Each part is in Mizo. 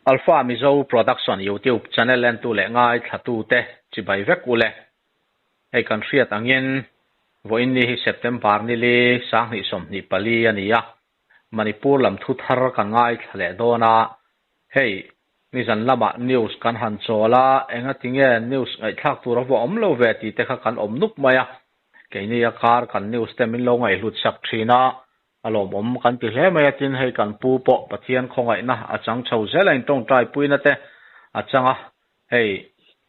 Alpha Mizo Production YouTube channel entu leh ngaithlatute chibai vek ule. Hei kan hriat angin vawiin ni hi September nili 2024 a ni a, Manipur lam thu thar kan ngaithla leh dawn a, hei nizan lamah news kan han chawl a, engatinge news ngaihthlak tur a va awm lo ve tih te kha kan awm nup mai a, keini a kar kan news te min lo ngaihhlut sak thin a, A lawmawm kan ti hle mai a, tin hei kan pu pawh Pathian khawngaihna a chang chho zel a, intawngtai puina te a chang a, hei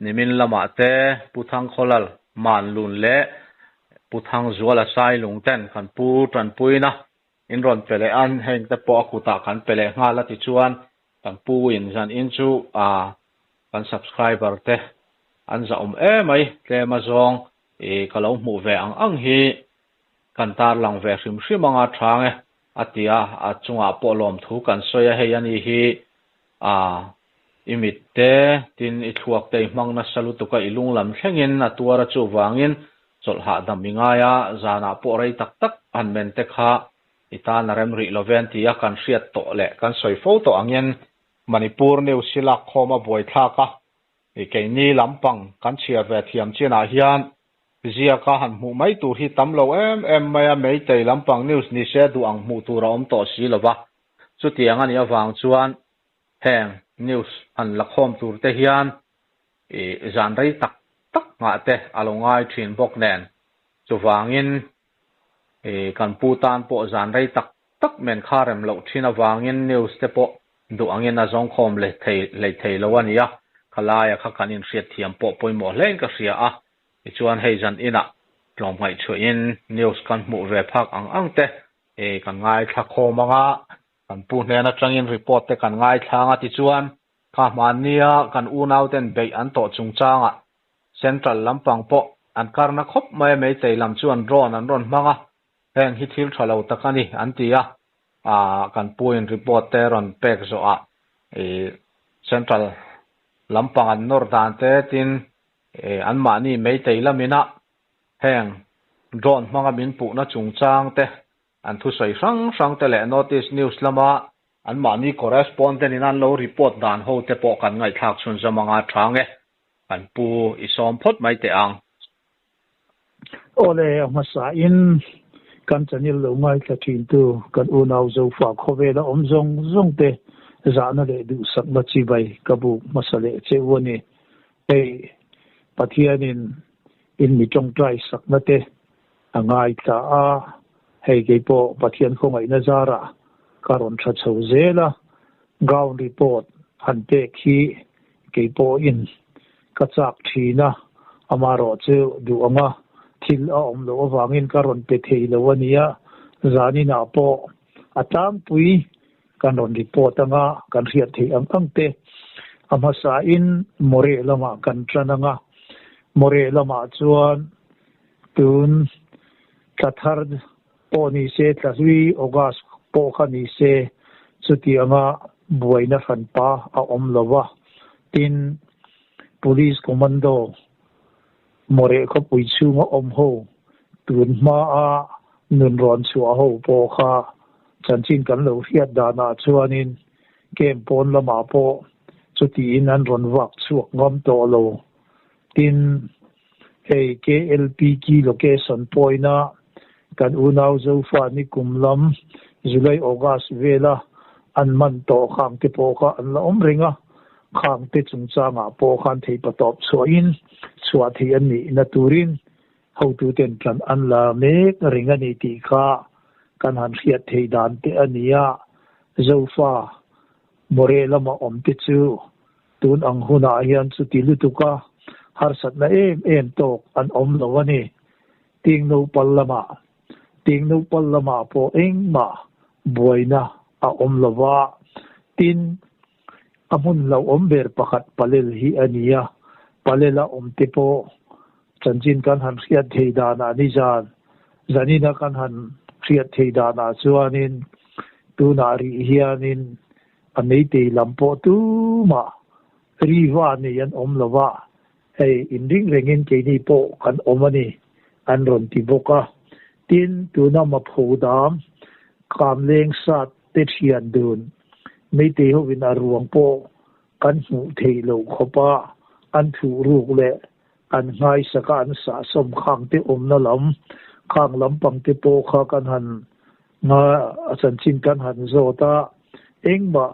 nimin lamah te Pu Thangkhawlal Manlun leh Pu Thangzuala Sailung ten kan pu tanpuina in rawn pe leh a, heng te pawh a kutah kan pe leh nghal a tichuan kan pu in zan in chu a kan subscriber te an zahawm emai tlem a zawng i ka lo hmuh ve ang ang hi Kan tarlang ve hrim hrim anga chang e, a ti a, a chungah pawh lawmthu kan sawi a, hei a ni hi a i mit te, tin i thluak te i hmang nasa lutuk a, i lung lam thlengin a tuar a, chuvangin chawlh hahdam i ngai a, zanah pawh rei tak tak han men te kha i tan a rem rih lo ve an ti a, kan hriat tawh leh kan sawi fo tawh angin Manipur news hi lakkhawm a buaithlak a, i keini lampang kan chhiar ve thiam chinah hian Ziaka han hmuh mai tur hi tam lo em em mai a, Meitei lampang news ni se duh ang hmuh tur a awm tawh si lo va. Chutiang a nih avang chuan heng news han la khawm tur te hian i zan rei tak tak nghah te a lo ngai thin bawk nen. Chuvangin i kan pu tan pawh zan rei tak tak men kha rem loh thin avangin news te pawh duh angin a zawng khawm leh thei hlei thei lo a ni a, khalaia kha kan inhriatthiam pawh pawimawh hlein ka hria a. Tichuan hei zan inah tlawmngaih chhuahin news kan hmuh ve phak ang ang te kan ngaithla khawm ang a, kan pu hnen atangin report te kan ngaithla ang a tichuan kha hmannia kan unauten beih an tawh chungchangah Central lampang pawh an karna khawp mai a Meitei lam chuan drone an rawn hmang a, heng hi thil tha lo tak a ni an ti a, kan puin report te rawn pek zawhah Central lampang an nawr dan te tin Anmahni Meitei lamina heng drone hmanga min puhna chungchang te, an thusawi hrang hrang te leh Notice News lama anmahni correspondent in an lo report dan ho te pawh kan ngaihthlak chhunzawm anga chang e. Kan pu i sawm phawt mai teh ang. Awle, a hmasa in kan channel lo ngaithla thin tu kan unau Zofa khawvela awm zawng zawng te zahna leh duhsakna chibai ka buk hmasa leh che u a ni. Hei Pathianin in mi tawngtai sakna te a ngaithla a, hei keipawh Pathian khawngaihna zarah ka rawn tha chho zel a, ground report han pek hi keipawhin ka chak thin a, amaherawh chu duh anga thil a awm loh avangin ka rawn pe thei lo a nia, zaninah pawh a tlangpui Kan rawn report anga kan hriat theih ang ang te a hmasain Moreh lamah kan tan anga, Moreh lamah chuan tun thla thar pawh ni se, thla hlui August pawh kha ni se chuti anga buaina hranpa a awm lo va, tin Police Commando Moreh khawpui chhunga awm ho tun hmaa nun rawn chhuah ho pawh kha chanchin kan lo hriat danah chuanin camp pawn lamah pawh chutiin an rawn vak chhuak ngam tawh lo. Tin, hei KLP key location pawina kan unau Zofa ni kum lam July August vela an man tawh khang te pawh kha an la awm reng a. Khang te chungchangah pawh khan theihpatawp chhuahin chhuah theih an nihna turin hotuten tlan an la mek reng a ni tih kha kan han hriat theih dan te a ni a. Zofa Moreh lama awm te chu tun ang hunah hian chuti lutuka harsatna em em tawk an awm lo a ni. Tingnopal lamah Tingnopal lamah pawh engmah buaina a awm lo va, tin A hmun hlauhawm ber pakhat Palel hi a ni a, Palela awm te pawh chanchin kan han hriat thei danah nizan zanina kan han hriat thei danah chuanin tunah rih hianin a meitei lam pawh tumah riva nei an awm lo va, hei inring rengin keini pawh kan awm a ni an rawn ti bawk a. Tin, tuna Mapho dam Kamleng sat te thian dun Meitei hovin a ruang pawh. Kan hmuh theih loh khawpa an thuh ruk leh an nghaisaka an sahsawm khang te awmna lam, khang lampang te pawh kha kan han nga a chanchin kan han zawt a, engmah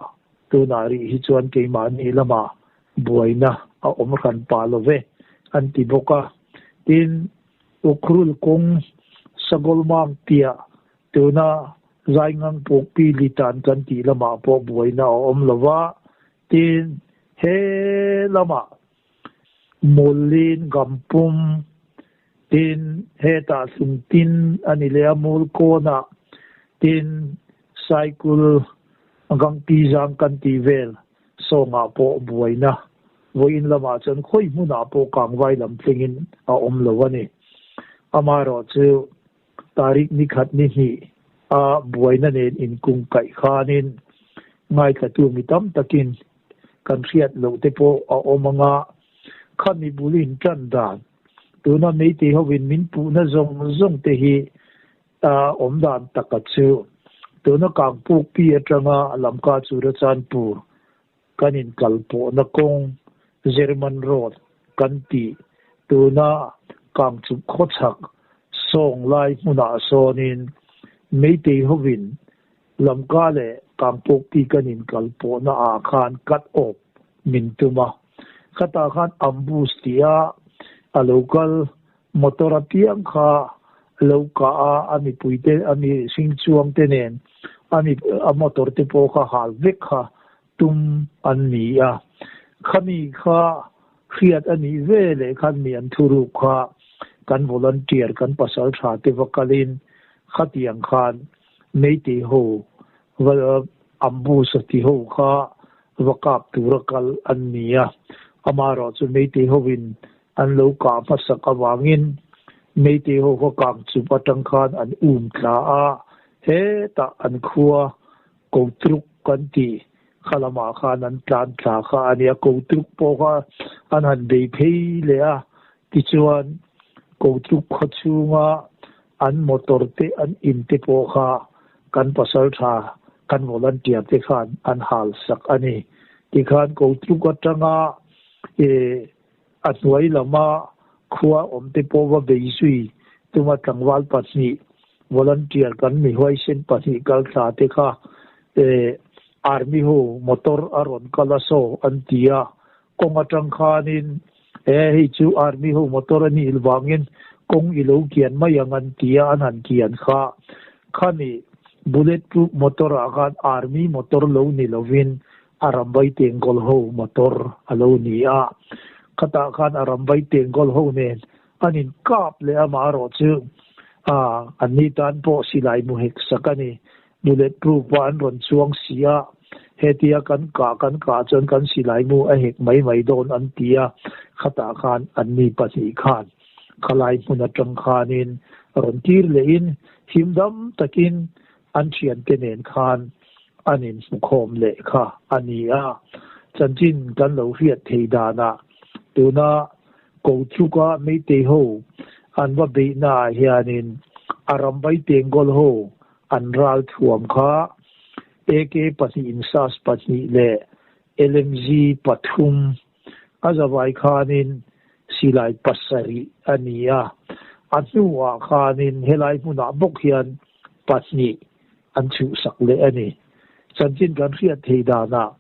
tunah rih hi chuan keimahni lamah buaina a awm hran pah lo ve an ti bawk a. Tin, Ukhrul kawng Sagolmang piah tuna Zaingang Pukpi Litan kan tih lamah pawh buaina a awm lo va, tin, he lamah Mawlin Gampum, tin, hetah Hlungtin a ni leh a, Mawlkawnah, tin, Saikul Gangpi Zang kan tih vel sawngah pawh buaina vawiin lamah chuan khawi hmunah pawh kangvai lam thlengin a awm lo a ni. Amaherawhchu, Tarik ni khat ni hnih a buaina nen inkung kaih khanin ngaithlatu mi tam takin kan hriat loh te pawh a awm ang a, khami bul in tan dan, tuna Meitei hovin min puhna zawng zawng te hi a awm dan taka chu tuna Kangpukpi atanga Lamka Churachandpur kan inkalpawhna kawng German Road kan tih tuna Kangchup khawchhak sawng lai hmunah sawnin Meitei hovin Lamka leh Kangpawkpi kan inkalpawhna ah khan cut off min tum a. Khatah khan ambush tih a a lo kal motor apiang kha lo kah a, a mipuite a mihring chuangte nen a mi a motor te pawh kha hal vek kha tum an ni a. Khami kha hriat a nih ve leh khan mi an thuruk kha kan volunteer kan pasal tha te va kalin khatiang khan Meitei ho va ambush a ti ho kha va kap tura kal an ni a. Amaherawhchu Meitei hovin an lo kah hmasak avangin Meitei ho kha kang chup atang khan an um tla a, hetah an khua Kotruk kan tih kha lamah khan an tlan tla kha a nia. Kotruk pawh kha an han bei phei leh a, tichuan Kotruk khaw chhunga an motor te an in te pawh kha kan pasal tha kan volunteer te khan an hal sak a ni. Tikhan Kotruk atanga eh A hnuai lama khua awmte pawh va bei zui tuma tlangval pahnih, volunteer kan mi huaisen pahnih kal thla te kha army ho motor a rawn kal a saw an ti a, kawng atang khanin e hei chu army ho motor a nih vangin kawng i lo kian mai ang an ti a, an han kian kha. Khami bullet proof motor ah khan army motor lo ni lovin A ramvai tengkawl ho motor a lo ni a, khatah khan a ramvai tengkawl ho nen an inkap leh a, amaherawh chu an ni tan pawh silai mu hek sak a ni. Bullet proof a an rawn chuang si a, hetia kan kah kan kah chuan kan silai mu a hek mai mai dawn an ti a, khatah khan an ni pahnih khan khalai hmun atang khanin rawn tir lehin himdam takin an thiante nen khan an inhmukhawm leh kha a ni a. Chanchin kan lo hriat thei danah tuna Kochuka Meitei ho an va beihnaah hianin a rambai Tenggol ho an ral thuam kha AK pahnih insas pahnih leh LMG pathum a zavai khanin silai pasarih a ni a. A hnuah khanin helai hmunah bawk hian pahnih an chhuhsak leh a ni. Chanchin kan hriat thei danah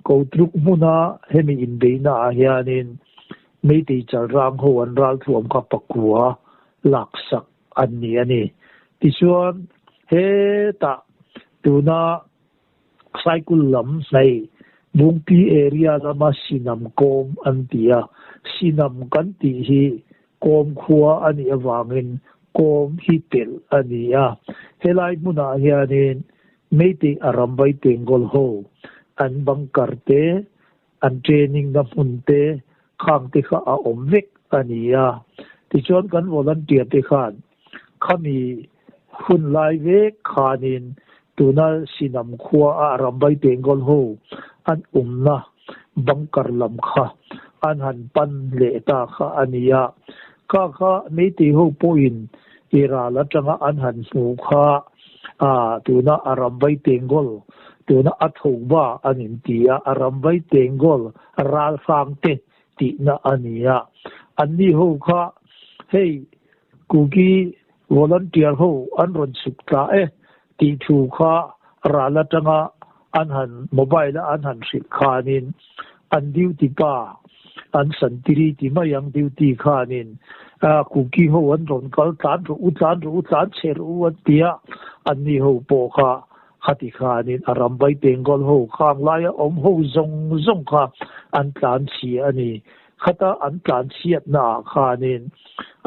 Kotruk hmuna hemi inbeihnaah hianin Meitei chalrang ho an ralthuam kha pakua laksak an ni a ni. Tichuan, hetah tuna Cycle lam hnaih Bungpi area lama Sinam kawm an ti a, Sinam kan tih hi kawm khua a nih avangin kawm hi telh a ni a. Helai hmunah hianin Meitei Arambai Tenggol ho an bunker te, an training na hmun te, khang te kha a awm vek a ni a. Tichuan kan volunteer te khan khami hun lai vek khanin tuna Sinam khua a Arambai Tenggol ho an awmna bunker lam kha an han pan leh ta kha a ni a. Kha kha Meitei ho pawhin i ral atanga an han hmuh kha tuna Arambai Tenggol. Tuna a thoba an inti a, a ramvai tengkawl ralhrangte tihna a ni a. Anni ho kha hei Kuki volunteer ho an rawn chhuk tla e tih thu kha ral atanga an han mobile a an han hrilh khanin an duty pa an santiri ti mai ang duty khanin Kuki ho an rawn kal tlan rawh u tlan rawh u tlan chhe rawh u an ti a, anni ho pawh kha Khati khanin a ram vai Bengal ho khang laia awm ho zawng zawng kha an tlan chhia a ni. Khata an tlan chhiatna ah khanin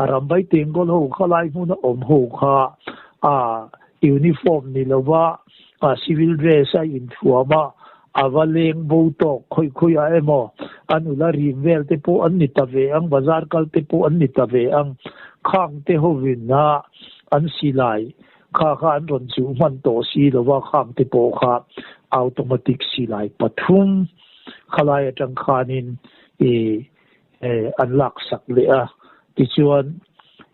a ram vai Bengal ho kha lai hmuna awm ho kha a uniform ni lova a civil dress a inthuam a, a va leng bo tawk khawi khawi ah emaw an ula rim vel te pawh an ni ta ve ang, bazar kal te pawh an ni ta ve ang. Khang te hovin a an silai Kha kha an rawn chuh hman tawh si lo va, khang te pawh kha automatic silai pathum khalai atang khanin i an laksak leh a. Tichuan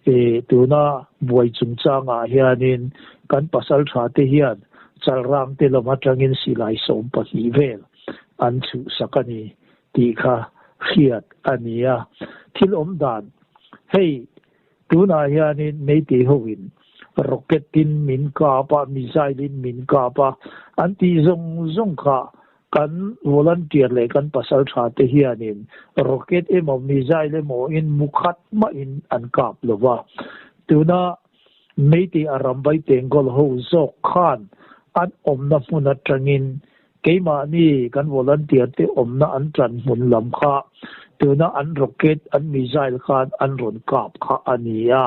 i tuna buai chungchangah hianin kan pasal tha te hian chalrang te lam atangin silai 12 vel an chhuhsak a ni tih kha hriat a ni a. Thil awm dan hei Tunah hianin Meitei hoin rocket in min kap a, missile in min kap a, an tih zawng zawng kha kan volunteer leh kan pasal tha te hianin rocket emaw missile emaw in mu khat mahin an kap lo va. Tuna Meitei a rambai Bengal ho zawk khan an awmna hmun atangin Keimahni kan volunteer te awmna an tan hmun lam kha tuna an rocket, an missile khan an rawn kap kha a ni a.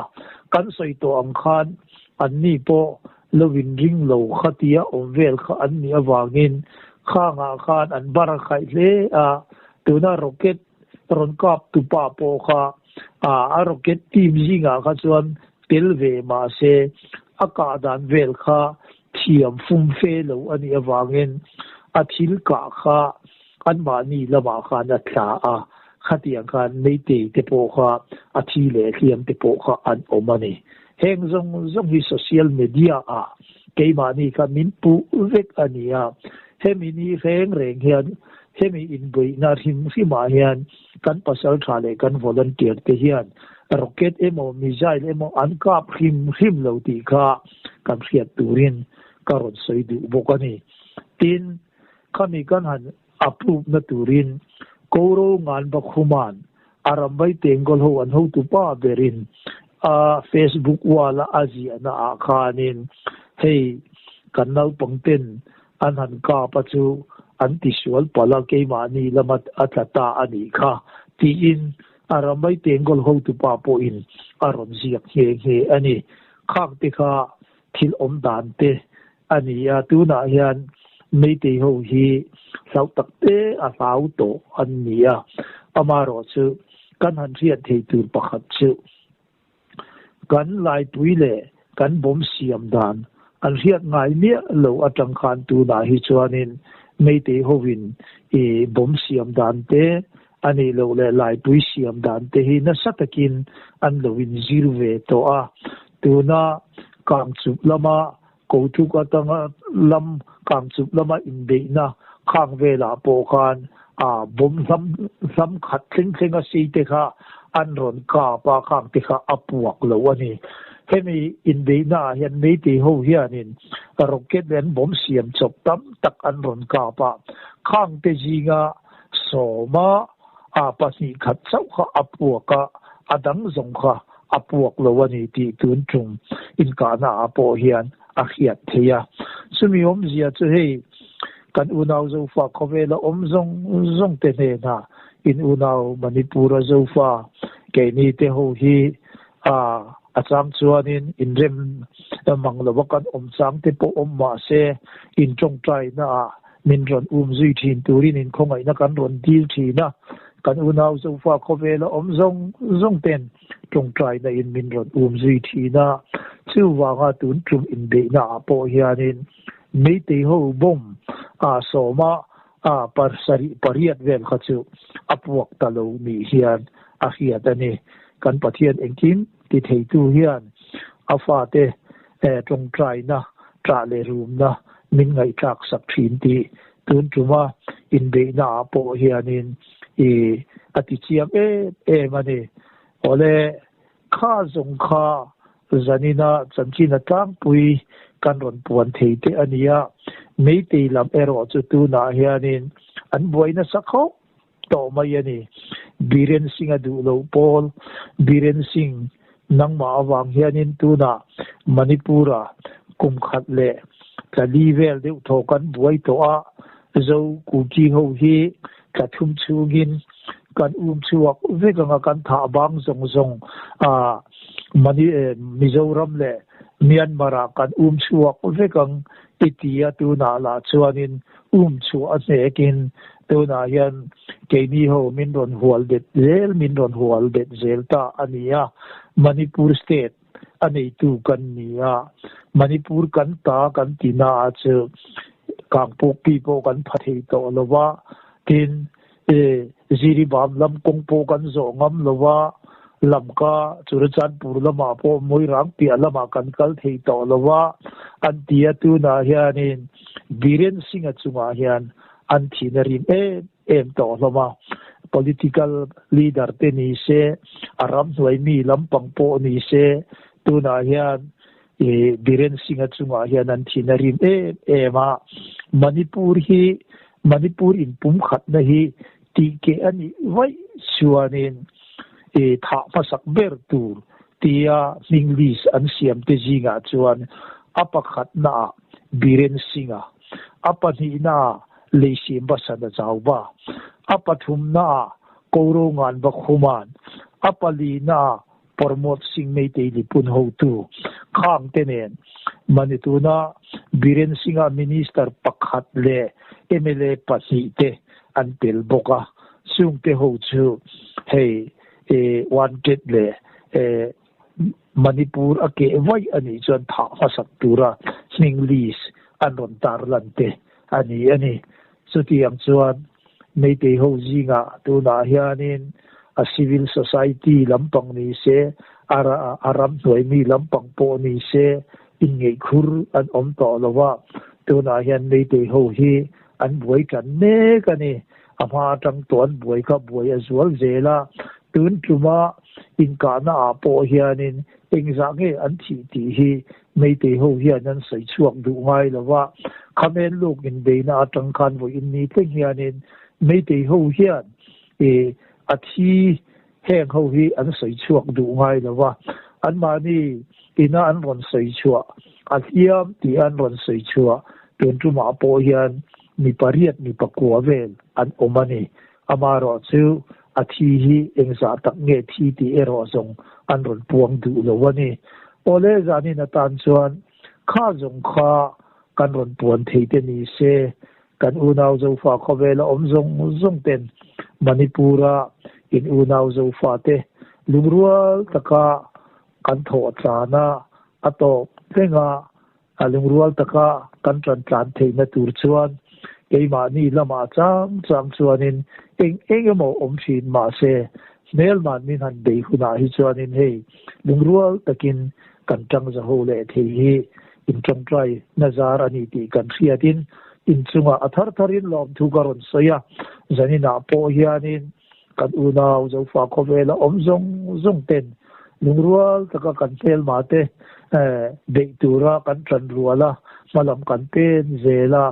Kan sawi tawh ang khan anni pawh lo inring lo kha tia awm vel kha an nih avangin khangah khan an bar a khaih hle a. Tuna rocket rawn kap tupa pawh kha a rocket team zingah kha chuan tel ve mahse a kah dan vel kha thiam fum fe lo a nih avangin a thil kah kha anmahni lamah khan a tla a, khatiang khan Meitei te pawh kha a thi leh hliam te pawh kha an awm a ni. Heng zawng zawng hi social media ah keimahni kha min puh vek a ni a, hemi ni reng reng hian hemi inbeihna hrim hrimah hian kan pasal tha leh kan volunteer te hian rocket emaw missile emaw an kap hrim hrim lo tih kha kan hriat turin ka rawn sawi duh bawk a ni. Tin, khami kan han approve na turin Koro Ngan Bakhuman a ramvai Tenggol ho an hotu pa berin a Facebook wall a a ziahna ah khanin hei kan naupang ten an han kap a chu an tisual palh a keimahni lama a tla ta a nih kha tiin a ramvai Tenggol hotu pa pawhin a rawn ziak nghe nghe a ni. Khang te kha thil awm dan te a ni a, tunah hian Meitei ho hi hlauh tak te a hlau tawh an ni a, amaherawh chu kan han hriat thei tur pakhat chu kan laipui leh kan bawm siam dan an hriat ngai miah lo atang khan tunah hi chuanin Meitei hovin i bawm siam dan te A nih loh leh laipui siam dan te hi nasa takin an lo inzir ve tawh a. Tuna Kangchup lama Kothuk atanga lam Kangchup lama inbeihna khang velah pawh khan a bawm hlam hlam khat thleng thleng a sei te kha an rawn kap a, khang te kha a puak lo a ni. Hemi inbeihna ah hian Meitei ho hianin rocket leh an bawm siam chawp tam tak an rawn kap a, khang te zinga Sawma a 2 khat chauh kha a puak a, a dang zawng kha a puak lo a ni tih tun tum inkahna ah pawh hian a hriat theih a. Chumi awmzia chu hei kan unau Zofa khawvela awm zawng zawng te hnenah in unau Manipur-a Zofa keini te ho hi a a chang chuanin inrem mang lova kan awm chang te pawh awm mahse in tawngtaina ah Min rawn um zui thin turin inkhawngaihna kan rawn dil thin a, kan unau Zofa khawvela awm zawng zawng ten tawngtaina in min rawn um zui thin a, chuvanga tun tum inbeihna ah pawh hianin Meitei ho bomb a sawma a pasarih pariat vel kha chu a puak ta lo nih hian a hriat a ni. Kan Pathian engkim ti theitu hian a fate tawngtaina, ṭah leh rumna. min ngaihthlak sak thin tih tun tuma inbeihna ah pawh hianin i a ti chiang em em a ni. Awle kha zawng kha zanina chanchin a tlangpui kan rawn puan thei te a nia, Meitei lam erawh chu tunah hianin an buai nasa khawp tawh mai a ni. Biren Singh a duh loh pawl, Biren Singh nangmah avang hianin tunah Manipur-a kum khat leh tla li vel deuh thaw kan buai tawh a, Zo Kuki ho hi tla thum chhungin kan um chhuak vek anga kan thah bang zawng zawng a Mani Mizoram leh Myanmar-ah kan um chhuak vek ang i ti a tunah lah chuanin Um chhuah a hnekin tunah hian keini ho min rawn hual bet zel min rawn hual bet zel ta a ni a, Manipur state a neitu kan ni a, Manipur kan ta kan ti na a chu Kangpawkpi pawh kan pha thei tawh lo va, tin Jiribam lam kawng pawh kan zawh ngam lo va, Lamka Churachandpur lamah pawh Moirang piah lamah kan kal thei tawh lo va, an ti a. Tunah hianin Biren Singh-a chungah hian an thihna rim em em tawh hlawm a. Political leader te ni se, a ramhnuai mi lampang pawh ni se, tunah hian Biren Singh-a chungah hian an thihna rim em em a. Manipur hi Manipur inpumkhatna hi tihkeh a nih vaih chuanin thah hmasak ber tur tia hming list an siamte zingah chuan a pakhatnaah Biren Singh-a, a pahnihnaah Leisiamba Sanajauba, a pathumnaah Koro Nganba Khuman, a palinaah Parmawt Singh Meitei Lipun hotu Khang te nen Manituna Biren Singh-a Minister pakhat leh mla pahnih te an tel bawk a, chungte ho chu hei wanted leh Manipur a keh vaih a nih chuan thah hmasak tura hming list an rawn tarlan te a ni a ni. Chutiang chuan Meitei ho zingah tunah hianin a civil society lampang ni se, a ramhnuai mi lampang pawh ni se inngeihkhur an awm tawh lo va, tunah hian Meitei ho hi an buai tan mek a ni. A hma atang tawh an buai kha buai a zual zel a, tun tluma inkahna ah pawh hianin engzah nge an thih tih hi Meitei ho hian an sawi chhuak duh ngai lo va, Khamen luk inbeina atang khan vawiin ni thleng hianin Meitei ho hian i a thi heng ho hi an sawi chhuak duh ngai lo va, anmahni ina an rawn sawi chhuah a hliam tih an rawn sawi chhuah tun tumah pawh hian mi pariat mi pakua vel an awm a ni. Amaherawh chu a thi hi engzah tak nge thi tih erawh zawng an rawn puang duh lo a ni. Awle zanin atan chuan kha zawng kha kan rawn puan thei te ni se, kan unau Zofa khawvela awm zawng zawng ten Manipur-a in unau Zofa te lungrual taka kan thawh tlana a tawp thleng a, A lungrual taka kan ṭan tlan theihna tur chuan keimahni lamah chang chang chuanin eng eng emaw awm ṭhin mahse hmelman min han bei hunah hi chuanin hei lungrual takin kan ṭang zaho leh thei hi inṭawngṭai na zar a ni tih kan hriatin inchungah a thar tharin lawmthu ka rawn sawi a, zaninah pawh hianin Kan unau Zofa khawvela awm zawng zawng ten lungrual taka kan hmelma te beih tura kan tan rual a, hmalam kan pen zel a,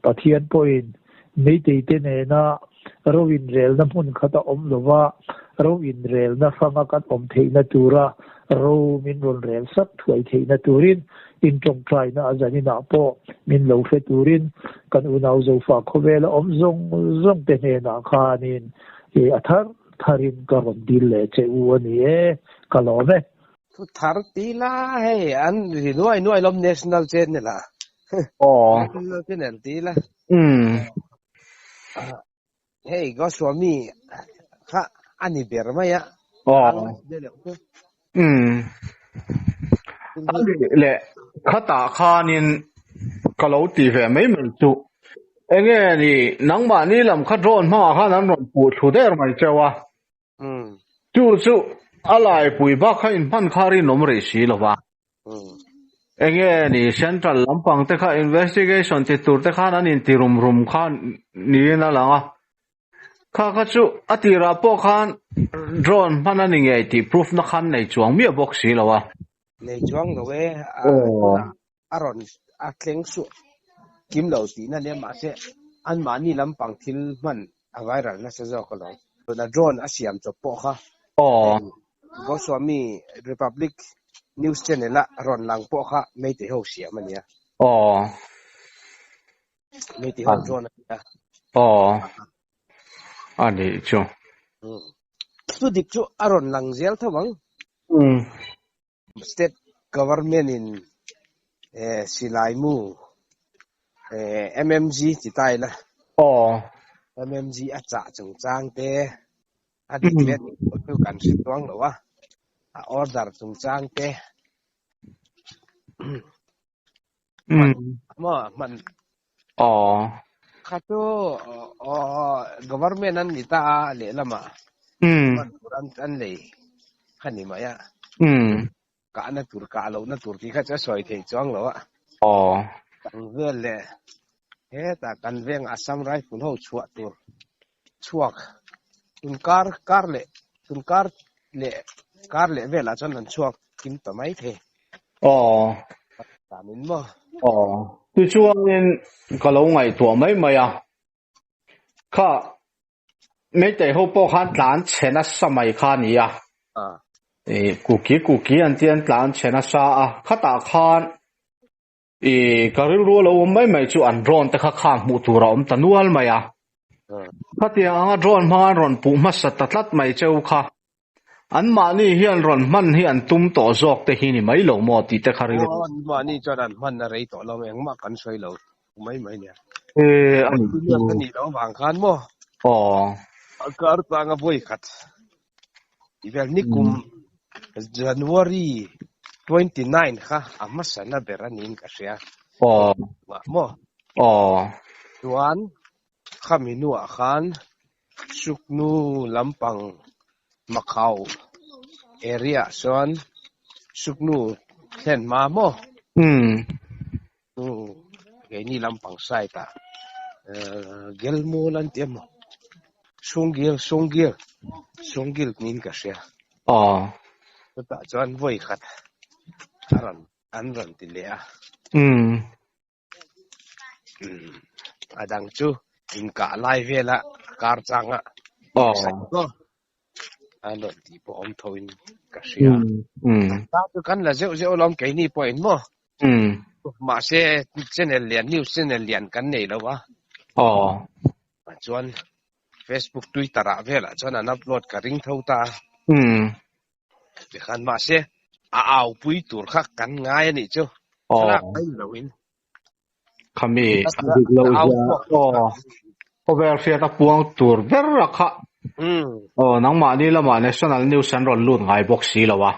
Pathian pawhin Meitei te nena ro inrelna hmun khat a awm lova, ro inrelna hranga kan awm theihna tura ro min rawn rel sak thuai theihna turin intawngtaina a zaninah pawh min lo hre turin kan unau Zofa khawvela awm zawng zawng te hnenah khanin i a thar tharin ka rawn dil leh che u a ni e, ka lawm e. Thu thar ti la hei an ri nuai nuai lawm national channel ah. Aw. National channel ti la. Umm. Hei Goswami kha a ni ber mai a. Aw. Umm. A nih leh khatah khanin ka lo ti ve mai mai chu. Enge ni nangmahni lam kha drone hmangah khan an rawn puh thlu der mai cheu a. Chu chu a laipui bak kha inhman kha rinawm rih si lo va. Enge ni central lampang te kha investigation ti tur te khan an inti rum rum kha niin a lang a. Kha kha chu a tirah pawh khan drone hman a ni ngei tih proof na khan nei chuang miah bawk si lo a. Nei chuang lo e, a rawn a thleng suh kim lo tihna nia mahse anmahni lampang thil hman a viral nasa zawk alawm. Tuna drone a siam chawp pawh kha Goswami Republic News Channel a rawn lang pawh kha Meitei ho siam a nia. Meitei ho drone a nia. A nih chu. Thu dik chu a rawn lang zel tho ang. State government in silai mu MMG ti ta ila. MMG a chah chungchang te a dik leh dik loh chu kan hre chuang lo a, a order chungchang te hman maw hman kha chu government an ni ta a lehlamah hman tur an lei kha ni mai a. Kahna tur kah lohna tur tih kha chu a sawi theih chuang lo a. Kan vel leh hetah kan veng Assam Rifle ho chhuah tur chhuak tun kar kar leh tun kar leh kar leh velah chuan an chhuak kim ta mai thei. Tanin maw? Tichuanin ka lo ngaihtuah mai mai a. Kha Meitei ho pawh khan tlan chhe nasa mai kha a ni a. Kuki kuki an tia an tlan chhe nasa a. Khatah khan i ka rilru a lo awm mai mai chu an drone te kha khang hmuh tur a awm ta nual mai a. Khatiang anga drone hmanga an rawn puh hmasa ta tlat mai cheu kha. Anmahni hian rawn hman hi an tum tawh zawk te hi ni mai lo maw tih te kha rilru. Aw, anmahni chuan an hman a rei tawh lo, engmah kan sawi lo mai mai nia. E, a ni chu. A nih loh avang khan maw? Aw. A kar tanga vawi khat tih vel nikum January 29 kha a hmasa na ber a niin ka hria. Aw. Maw? Aw. Chuan Khami hnuah khan Suknu lampang Makhau area ah chuan Suknu thlen hma maw? Nu keini lampang side ah Gelmul an ti emaw Sungil Sungil Sungil niin ka hria. Chutah chuan vawi khat a rawn an rawn ti leh a. A dang chu inkah lai vela kar changa an rawn tih pawh awm tho in ka hria. Ta chu kan la zeuh zeuh alawm keini pawhin maw. Mahse channel lian news channel lian kan nei lo a. Chuan Facebook Twitter ah velah chuan an upload ka ring tho ta a. Tikhan mahse a au pui tur kha kan ngai a nih chu. Thlalak mai ni loin. Khami a dik lo zia aw khawvel hriat a puang tur ber a kha. Aw nangmahni lamah national news an rawn lut ngai bawk si lo a.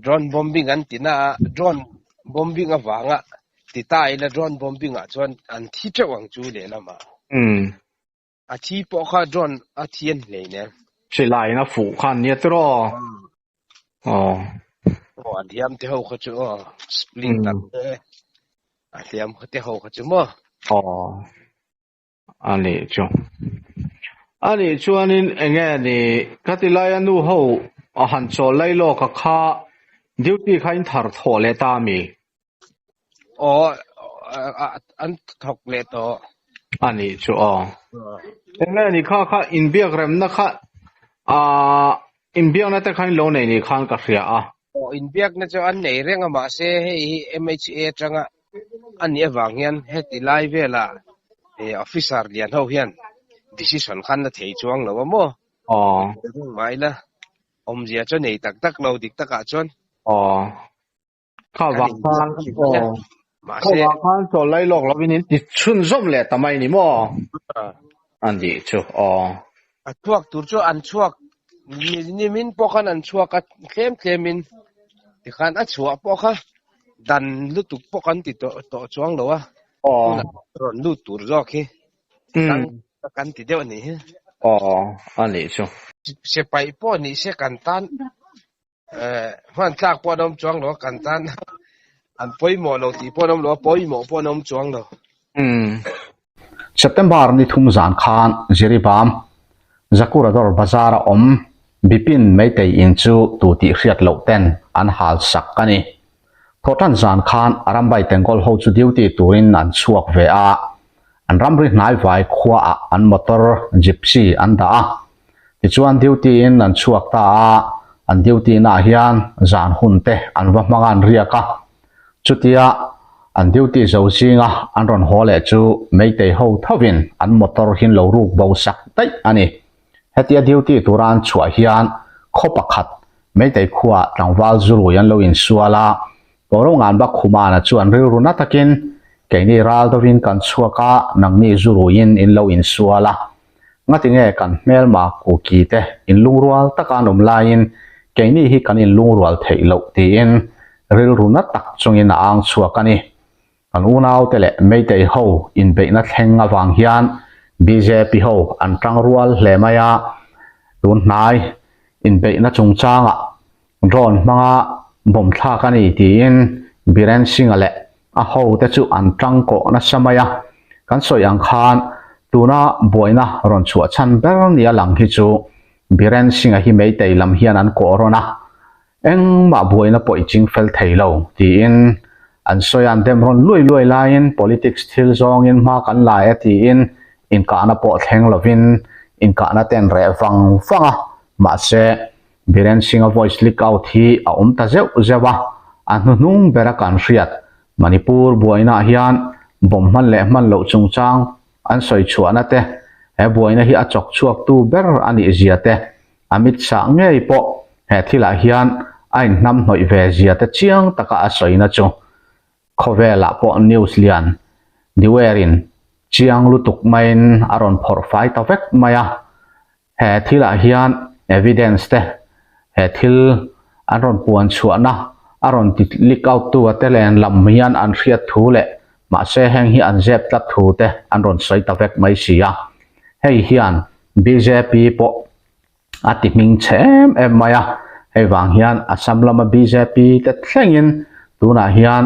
Drone bombing an ti na a, drone bombing avanga ti ta ila drone bombing ah chuan an thi teuh ang chu lehlamah. A thi pawh kha drone a thi an hlei nen. Silai in a fuh khan nia tiraw? Aw. Aw a hliam te ho kha chu aw splinter te a hliam te ho kha chu maw? Aw. A nih chu. A nih chuanin enge ni khati laia nu ho a han chawl lai lawk a kha duty kha in thar thawh leh ta a mi? Aw an thawk leh tawh. A nih chu aw. Enge ni kha kha inbiak remna kha ah inbiakna te kha in lo nei ni khan ka hria a. Aw inbiakna chu an nei reng a mahse hei hi MHA atanga a nih avang hian heti lai vela officer lian ho hian decision khan la thei chuang lo a maw? Aw. Mai la awmzia chu nei tak tak lo dik takah chuan. Aw. Kha vang khan aw kha vang khan chawl lai lawk lovin in ti chhunzawm leh ta mai ni maw? A nih chu aw. A chhuak tur chu an chhuak nimin pawh khan an chhuak a tlem tlemin tikhan a chhuah pawh kha dan lutuk pawh kan ti tawh tawh chuang lo a tunah rawn lut tur zawk hi kan ti deuh a nih hi. Aw a nih chu. Sipai pawh nih se kan tan Eh, hman tlak pawh an awm chuang lo a kan tan. An pawimawh lo tih pawh an awm lo a, pawimawh pawh an awm chuang lo. September ni thum zan khan Jiribam, Zakurador Bazar a awm Bipin Meitei in chu tu tih hriat loh ten an hal sak a ni. Thawhtan zan khan Arambai Tengkawl ho chu duty turin an chhuak ve a, an ramri hnaivai khuaah an motor Gypsy an dah a. Tichuan duty in an chhuak ta a, an duty naah hian zan hun te an va hmang a an riak a. Chutia an duty zo zinga an rawn haw leh chu Meitei ho thovin an motor hin lo ruk bo sak daih a ni. Hetia duty tura an chhuah hian khaw pakhat Meitei khuaah tlangval zurui an lo insual a, Boronganba Khumana chuan rilru na takin, Keini ral deuhin kan chhuak a, nangni zuruiin in lo insual a. Ngatinge kan hmelma Kuki te inlungrual taka an awm laiin keini hi kan inlungrual theih loh tiin rilru na tak chungin a ang chhuak a ni. Kan unaute leh Meitei ho inbeihna thleng avang hian bjp ho an tang rual hle mai a, tun hnai inbeihna chungchangah drone hmanga bomb thlak a ni tiin Biren Singh-a leh a hote chu an tang kawh nasa mai a. Kan sawi ang khan tuna buaina rawn chhuah chhan ber nia lang hi chu Biren Singh-a hi Meitei lam hian an kawh rawn a, Engmah buaina pawh i ching fel thei lo, tiin an sawi a, an dem rawn luai luai laiin politics thil zawngin hma kan la e tiin inkahna pawh thleng lovin inkahna te an reh vang vang a, mahse Biren Singh-a voice leak out hi a awm ta zeuh zeuh a, a hnuhnung bera kan hriat Manipur buainaah hian bomb hman leh hman loh chungchang an sawi chhuahna te, he buaina hi a chawk chhuaktu ber a nih zia te Amit Shah ngei pawh he thilah hian a inhnamhnawih ve zia te chiang taka a sawina chu khawvelah pawh news lian diwerin chiang lutuk maiin a rawn phawrh fai ta vek mai a. He thilah hian evidence te he thil an rawn puan chhuahna a rawn ti leak out tu a te len lam hian an hriat thu leh mahse heng hi an zep tlat thu te an rawn sawi ta vek mai si a. Hei hian bjp pawh a ti hming chhe em em mai a, hei vang hian Assam lama bjp te thlengin tunah hian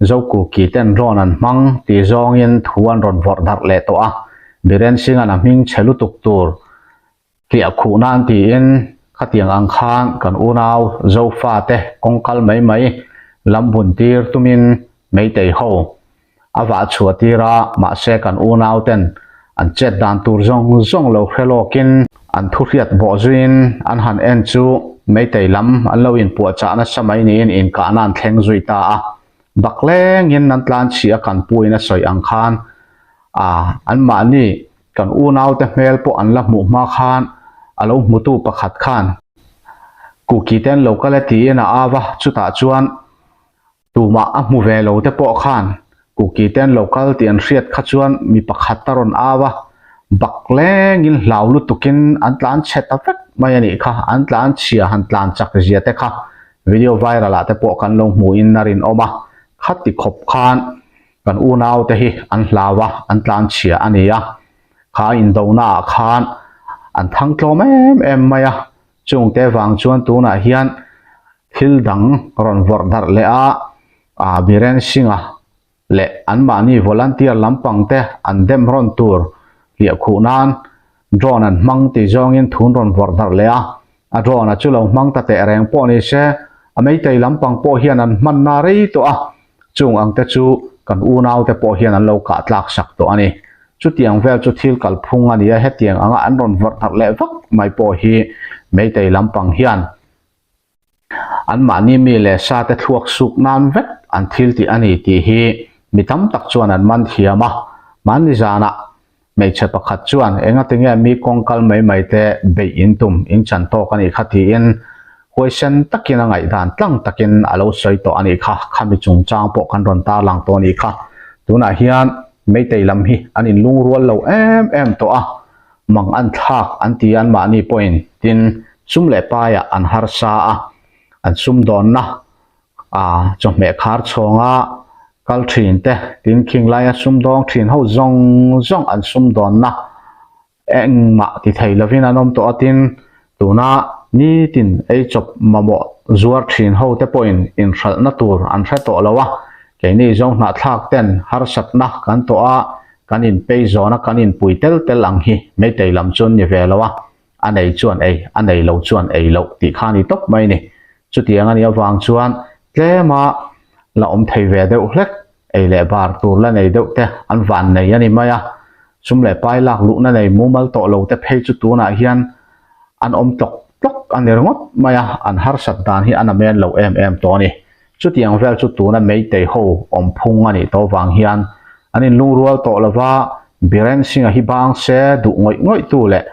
Zokuki ten drone an hmang tih zawngin thu an rawn vawrh darh leh tawh a, Biren Singh-a'n a hming chhe lutuk tur hliah khuh nan tiin khatiang ang khan kan unau Zofa te kawngkal mai mai lam bun tir tumin Meitei ho a vah chhuah tir a, mahse kan unau ten an chet dan tur zawng zawng lo hre lawkin an thu hriat bawh zuiin an han en chu Meitei lam an lo inpuahchah nasa mai niin inkahna an thleng zui ta a, baklengin an tlan chhi a kan puin a sawi ang khan a anmahni kan unau te hmel pawh an la hmuh hma khan a lo hmutu pakhat khan Kuki te an lo kal e tiin a au a, chutah chuan Tumah a hmu ve lo te pawh khan Kuki te an lo kal tih an hriat kha chuan mi pakhat a rawn au a, bak lengin hlau lutukin an tlan chhe ta vek mai a nih kha, an tlan chhia han tlan chak zia te kha video viral ah te pawh kan lo hmuhin a rinawm a, khati khawp khan kan unau te hi an hlau a, an tlan chhia a ni a, kha indona ah khan an thang tlawm em em mai a, Chungte vang chuan tunah hian thil dang rawn vawrh darh leh a, aa Biren Singh-a leh anmahni volunteer lampang te an dem rawn tur hliah khuh nan drone an hmang tih zawngin thun rawn vawrh darh leh a, a drone-a chu lo hmang ta teh reng pawh ni se, a meitei lampang pawh hian an hmanna rei tawh a, chung ang te chu kan unaute pawh hian an lo kah tlak sak tawh a ni. Chutiang vel chu thil kalphung a ni a, hetiang anga an rawn vawrh darh leh vak mai pawh hi Meitei lampang hian anmahni mi leh sa te thluak suk nan vek an thil tih a ni tih hi mi tam tak chuan an man thiam a. Mahni zanah hmeichhe pakhat chuan engatinge mi kawng kal mai mai te beih in tum in chan tawk a nih kha tiin huaisen takin a ngaihdan tlang takin a lo sawi tawh a nih kha, khami chungchang pawh kan rawn tarlang tawh a nih kha. Tunah hian Meitei lam hi an inlungrual lo em em tawh a, mang an thlak an ti a anmahni pawhin tin sum leh paiah an harsa a, an sumdawnna ah chawhmeh khar chhawnga kal thin te tin khing laia sumdawng thin ho zawng zawng an sumdawnna engmah ti thei lovin an awm tawh a tin tuna. Nitin ei chawp mamawh zuar thin ho te pawhin inhralhna tur an hre tawh lo a, keini zawng hnahthlak ten harsatna kan tawh a, kan inpei zawna kan inpui tel tel ang hi Meitei lam chuan ni ve lo a, a nei chuan ei, a nei lo chuan ei loh tih kha a ni tawp mai ni. Chutiang a nih avang chuan tlema la awm thei ve deuh hlek, ei leh bar tur la nei deuh te an van nei a ni mai a, sum leh pai lak luhna nei mumal tawh lo te phei chu tunah hian an awm tlawk tlawk a ni ringawt mai a, an harsat dan hi a namen lo em em tawh a ni. Chutiang vel chu tuna Meitei ho awm phung a nih tawh vang hian an inlungrual tawh lova, Biren Singh-a hi bang se duh ngawih ngawih tu leh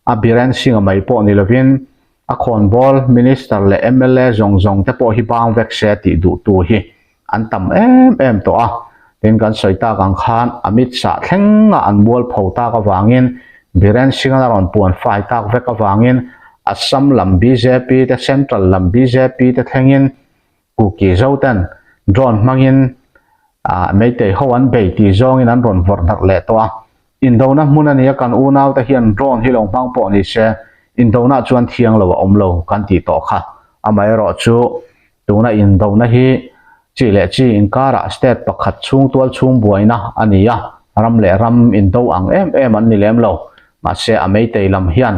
a Biren Singh-a mai pawh ni lovin a khawnbawl Minister leh mla zawng zawng te pawh hi bang vek se tih duh tu hi an tam em em tawh a. Tin kan sawi tak ang khan Amit Shah thlenga an mualpho tak avangin Biren Singh-a la rawn puan fai tak vek avangin Assam lam bjp te Central lam bjp te thlengin Kuki zo ten drone hmangin Meitei ho an bei tih zawngin an rawn vawrh darh leh tawh a. Indona hmun a nia kan unau te hian drone hi lo hmang pawh ni se indona chuan thiang lo a awm lo kan tih tawh kha. Amaherawhchu tuna indona hi chi leh chi inkarah state pakhat chhung tual chhung buaina a ni a, ram leh ram indo ang em em an ni lem lo. Mahse a Meitei lam hian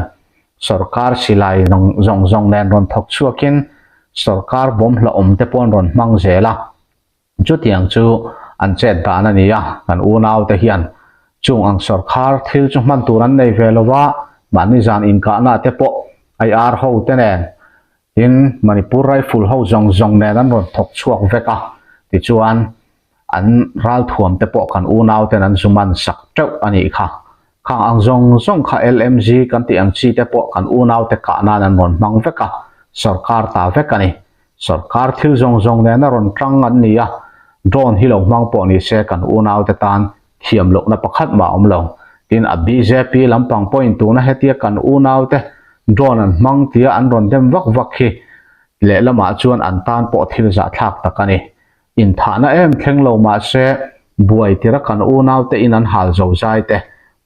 Sorkar silai zawng zawng nen rawn thawk chhuakin sorkar bawmhla awm te pawh an rawn hmang zel a, chutiang chu an chet dan a ni a, kan unau te hian chung ang sorkar thil chu hman tur an nei ve lo va, mahni zan inkahna te pawh IR ho te nen tin Manipur Rifle ho zawng zawng nen an rawn thawk chhuak vek a, tichuan An ralthuam te pawh kan unau ten an zuman sak teuh a nih kha. Khang ang zawng zawng kha LMG kan tih ang chi te pawh kan unau te kah nan an rawn hmang vek a, sawrkar ta vek a ni. Sawrkar thil zawng zawng nena rawn tang an ni a, drone hi lo hmang pawh ni se kan unau te tan thiam lohna pakhat mah a awm lo. Tin, a bjp lampang pawhin tuna hetia kan unau te drone an hmang tia an rawn dem vak vak hi lehlamah chuan an tan pawh thil zahthlak tak a ni. Inthahna em thleng lo mahse, buai tira kan unaute in an hal zo zai te,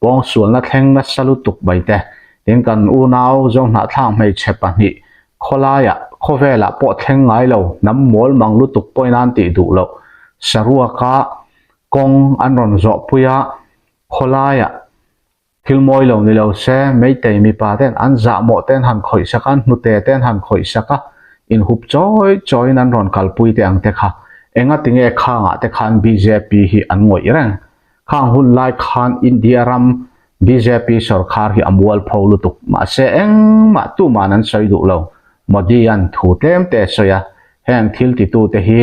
pawngsualna thleng nasa lutuk mai te, tin kan unau Zohnahthlak hmeichhe pahnih khawlaiah khawvelah pawh thleng ngai lo hnam mawl mang lutuk pawhin an tih duh loh saruaka kawng an rawn zawhpui a, khawlaiah Thil mawi lo ni lo se, Meitei mipa ten an zahmawh ten han khawih sak a, an hnute ten han khawih sak a, inhup chawi chawiin an rawn kalpui te ang te kha. Enga tinge khangah te khan bjp hi an ngawih reng? Khang hun lai khan India ram bjp sawrkhar hi a mualpho lutuk. Mahse engmah tuman an sawi duh lo. Modi an thu tlem te sawi a, heng thil titute hi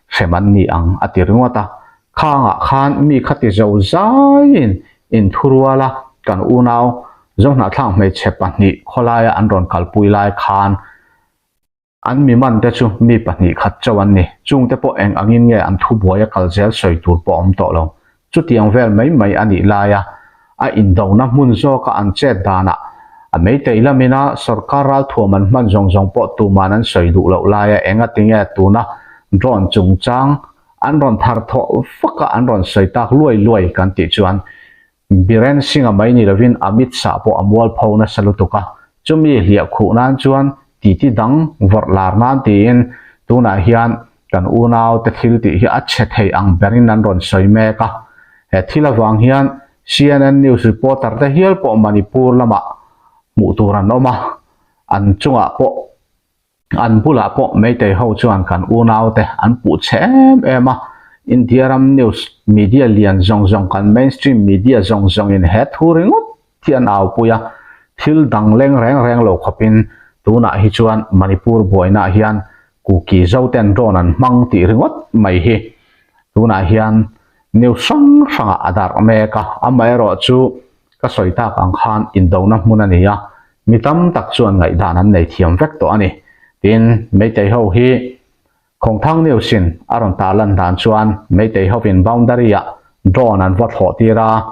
hrem an ni ang a ti ringawt a. Khangah khan mi kha ti zo zaiin inthuruala kan unau Zohnahthlak hmeichhe pahnih khawlaia an rawn kalpui lai khan an mi man te chu mi pahnih khat chauh an ni. Chungte pawh eng angin nge an thubuaia kal zel sawi tur pawh a awm tawh lo. Chutiang vel mai mai a nih laia a indona hmun zawka an chet danah a meitei lamina sorkar ralthuam an hman zawng zawng pawh tuman an sawi duh loh laia engatinge tuna drone chungchang An rawn thar thawh vak a, an rawn sawi tak luai luai kan tih chuan Biren Singh-a mai ni lovin Amit Shah pawh a mualpho nasa lutuk a, chumi hliah khuh nan chuan titi dang vawrh lar nan tiin tunah hian kan unaute thil tih hi a chhe thei ang berin an rawn sawi mek a. He thil avang hian CNN news reporter te hial pawh Manipur lamah hmuh tur an awm a, an chungah pawh An bulah pawh Meitei ho chuan kan unaute an puh chhe em em a, India ram news media lian zawng zawng kan mainstream media zawng zawngin he thu ringawt hi an aupui a, thil dang leng reng reng lo khawpin tunah hi chuan Manipur buainaah hian Kuki zoten drone an hmang tih ringawt mai hi tunah hian news hrang hrangah a darh mek a, amaherawhchu Ka sawi tak ang khan indona hmun a ni a, mi tam tak chuan ngaihdan an nei thiam vek tawh a ni. Tin, Meitei ho hi Khawngthang News-in a rawn tarlan dan chuan Meitei hovin boundary-ah drone an va thlawh tir a,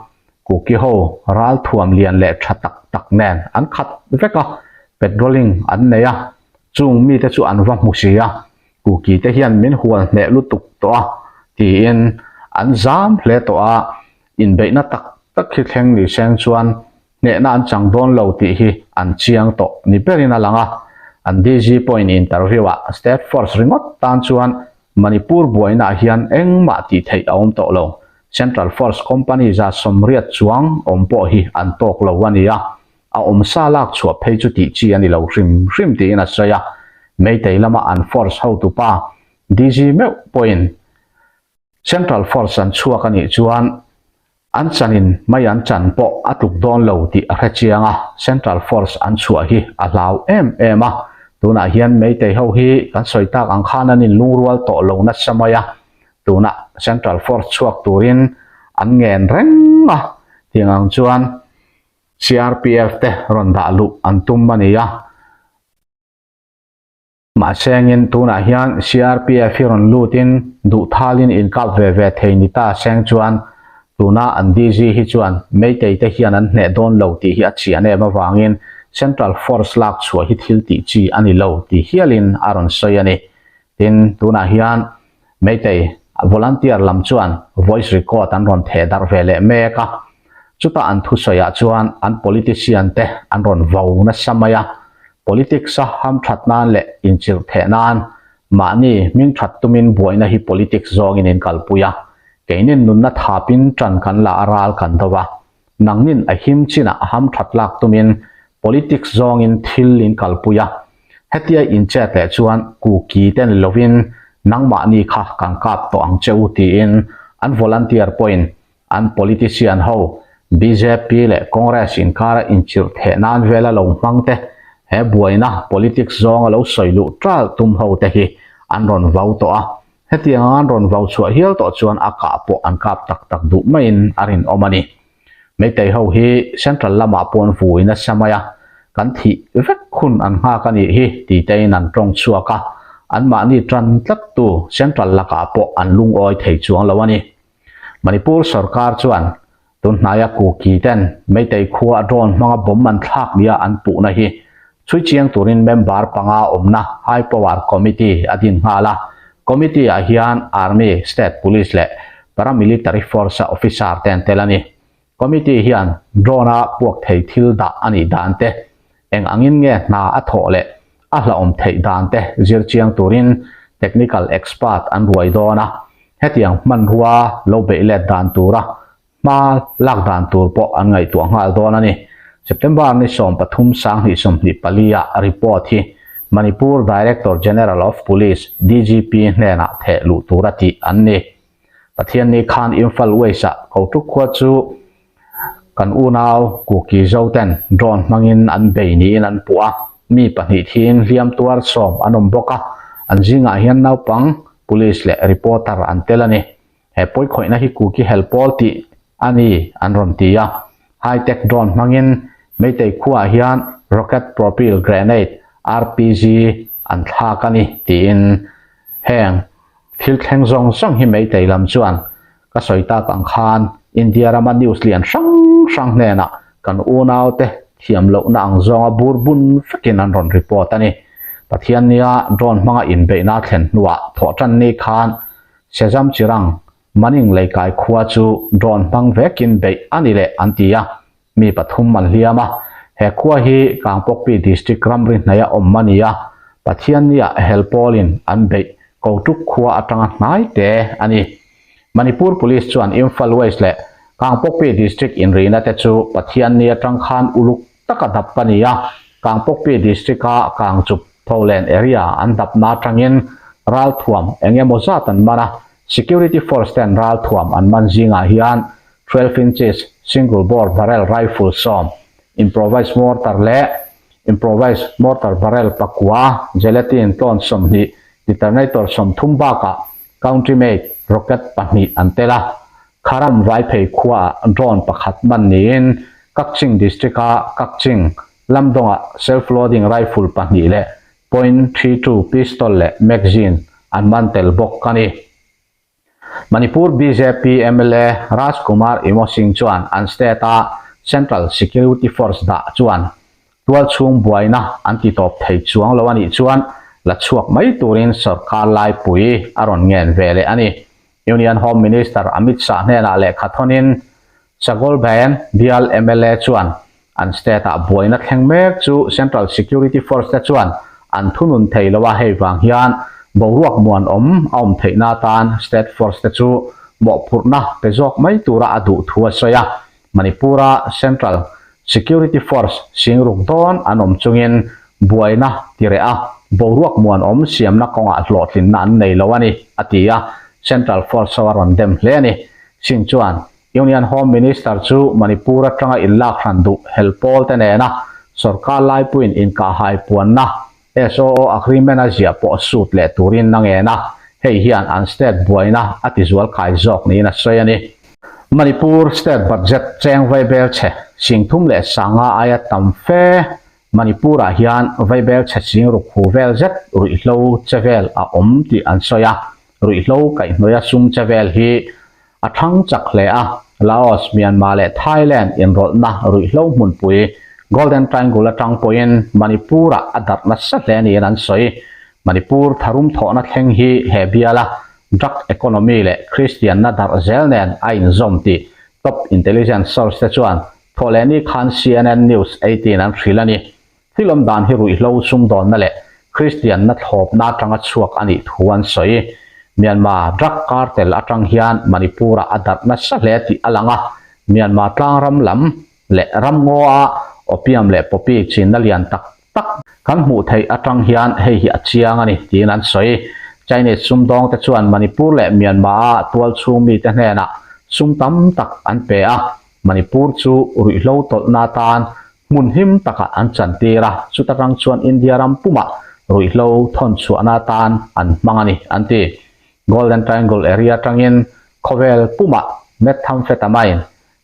Kuki ho ral thuam lian leh tha tak tak nen an khat vek a, patrolling an nei a, chung mite chu an va hmu si a, Kuki te hian min hual hneh lutuk tawh a, tiin an zam hle tawh a, Inbeihna tak tak hi thleng ni seng chuan hnehna an chang dawn lo tih hi an chiang tawh ni berin a lang a. An DG pawhin interview-ah State Force ringawt tan chuan Manipur buainaah hian engmah tih theih a awm tawh lo. Central Force company 180 chuang awm pawh hi an tawk lo a ni a, a awmsa lak chhuah phei chu tih chi a ni lo hrim hrim tiin a sawi a. Meitei lama an force hotupa DG meuh pawhin Central Force an chhuak a nih chuan An chanin mai an chan pawh a tluk dawn lo tih a hre chiang a, Central Force an chhuah hi a hlau em em a. Tunah hian Meitei ho hi kan sawi tak ang khan an inlungrual tawh lo nasa mai a, tunah Central Force chhuak turin an ngen reng a, tiang ang chuan CRPF te rawn dah luh an tum a ni a. Mahse engin tunah hian CRPF hi rawn lutin duhthalin inkap ve ve thei ni ta seng chuan tuna an DG hi chuan Meitei te hian an hneh dawn lo tih hi a chian em avangin Central Force lak chhuah hi thil tih chi a ni lo ti hialin a rawn sawi a ni. Tin, tunah hian Meitei volunteer lam chuan voice record an rawn theh darh ve leh mek a, chutah an thusawiah chuan an politician te an rawn vo nasa mai a, politics a hamthat nan leh inchirh theh nan mahni hmingthat tumin buaina hi politics zawngin in kalpui a, keinin nunna thapin tan kan la a ral kan do a, nangnin a him chinah hamthat lak tumin politics zawngin thil in kalpui a, Hetia inchet leh chuan Kuki te ni lovin nangmahni kha kan kap tawh ang che u tiin an volunteer pawhin an politician ho bjp leh Congress inkara inchirh theh nan vela lo hmang te he buaina politics zawnga lo sawi luh ṭal tum ho te hi an rawn vau tawh a. Hetiang an rawn vau chhuah hial tawh chuan a kah pawh an kap tak tak duh maiin a rinawm a ni. Meitei ho hi Central lamah pawh an vui nasa mai a, kan thih vek hun an nghak a nih hi ti tein an tawng chhuak a, anmahni tan tlattu Central lakah pawh an lungawi thei chuang lo a ni. Manipur sorkar chuan tunhnaia Kuki ten Meitei khua drone hmanga bomb an thlak nia an puhna hi chhui chiang turin member panga awmna High Power Committee a din nghal a, Committee ah hian Army, State Police leh Paramilitary Force a officer te an tel a ni. Committee hian drone a puak thei thil dah a nih dan te, eng angin nge hna a thawh leh a hlauhawm theih dan te zir chiang turin technical expert an ruai dawn a, hetiang hmanrua lo beih let dan tura Hma lak dan tur pawh an ngaihtuah nghal dawn a ni. September ni 13 2024 ah report hi Manipur Director General of Police, DGP, hnenah theh luh tura tih an ni. Pathianni khan Imphal West ah Kotuk khua chu kan unau Kuki Zo ten drone hmangin an bei niin an puh a, mi pahnih thiin hliam tuar sawm an awm bawk a, an zingah hian naupang, police leh reporter an tel a ni. He pawikhawihna hi Kuki hel pawl tih a ni an rawn ti a. High tech drone hmangin Meitei khuaah hian rocket propel grenade, RPG, an thlak a ni tiin heng thil thleng zawng zawng hi Meitei lam chuan ka sawi tak ang khan India rama news lian hrang hrang hnenah kan unaute thiam lohna ang zawnga bur bun vekin an rawn report a ni. Pathiannia drone hmanga inbeihna a thlen hnuah thawhtanni khan Sezam Chirang, Maning Leikai khua chu drone hmang vekin beih a ni leh an ti a, mi pathum an hliam a. He khua hi Kangpokpi District ramri hnaia awm a ni a, Pathiannia helpawlin an beih Kotuk khua atanga hnai te a ni. Manipur Police chuan Imphal West leh Kangpokpi District inrihna te chu Pathianni atang khan uluk taka dap a ni a, Kangpokpi District-a Kangchup Tholen area an dapna atangin ralthuam eng emaw zat an man a, Security Force ten ralthuam an man zingah hian 12 inches single bore barrel rifle sawm, improvised mortar leh improvised mortar barrel pakua, gelatin tlawn 20, detonator 30 bakah country made rocket pahnih an tel a. Kharam Vaiphei khuaah drone pakhat man niin Kakching District-a Kakching Lamdawngah self-loading rifle pahnih leh point 32 pistol leh magazine an man tel bawk a ni. Manipur bjp mla Raj Kumar Imo Singh chuan an state-a Central Security Force dah chuan tualchhung buaina an ti tawp thei chuang lo a nih chuan la chhuak mai turin sorkar laipui a rawn ngen ve leh a ni. Union Home Minister Amit Shah hnenah lehkha thawnin Sagolbaen bial mla chuan an state-ah buaina thleng mek chu Central Security Force te chuan an thunun thei lo a, hei vang hian boruak muanawm a awm theihna atan state force te chu mawhphurhna pe zawk mai tura a duh thu a sawi a. Manipur-a Central Security Force singruk dawn an awm chungin buaina ti reh a, boruak muanawm siamna kawngah hlawhtlinna an nei lo a ni, a ti a, Central Force ho a rawn dem hle a ni. Singh chuan Union Home Minister chu Manipur atanga inlak hran duh hel pawl te nena sorkar laipuiin inkahhai puanna SOO agreement a ziah pawh sut leh turin a ngen a, hei hian an state buaina a tizual kai zawk niin a sawi a ni. Manipur state budget cheng vaibel chhe 35,000 aia tam fe Manipur-ah hian vaibel chhe sing ruk hu vel zet ruihhlo che vel a awm tih an sawi a, ruihhlo kaihhnawih a sum che vel hi A thang chak hle a, Laos, Myanmar leh Thailand inrawlhna ruihhlo hmunpui Golden Triangle atang pawhin Manipur-ah a darh nasa hle niin an sawi. Manipur tharum thawhna thleng hi he biala drug economy leh Kristianna darh zel nen a inzawm tih top intelligence source te chuan thawhlehni khan CNN News 18 an hrilh a ni. Thil awm dan hi ruihhlo sumdawnna leh Kristianna thlawpna atanga chhuak a nih thu an sawi. Myanmar drug cartel atang hian Manipur-ah a darh nasa hle tih a lang a, Myanmar tlangram lam leh ramngaw-a opium leh poppy chinna lian tak tak kan hmuh theih atang hian hei hi a chiang a ni tiin an sawi. Chinese sumdawngte chuan Manipur leh Myanmar-a tualchhung mite hnenah sum tam tak an pe a, Manipur chu ruihhlo tawlhna atan Hmun hlim takah an chantir a, chuta tang chuan India ram pumah ruihhlo thawn chhuahna atan an hmang a ni, an ti. Golden Triangle area atangin khawvel pumah methamphetamine,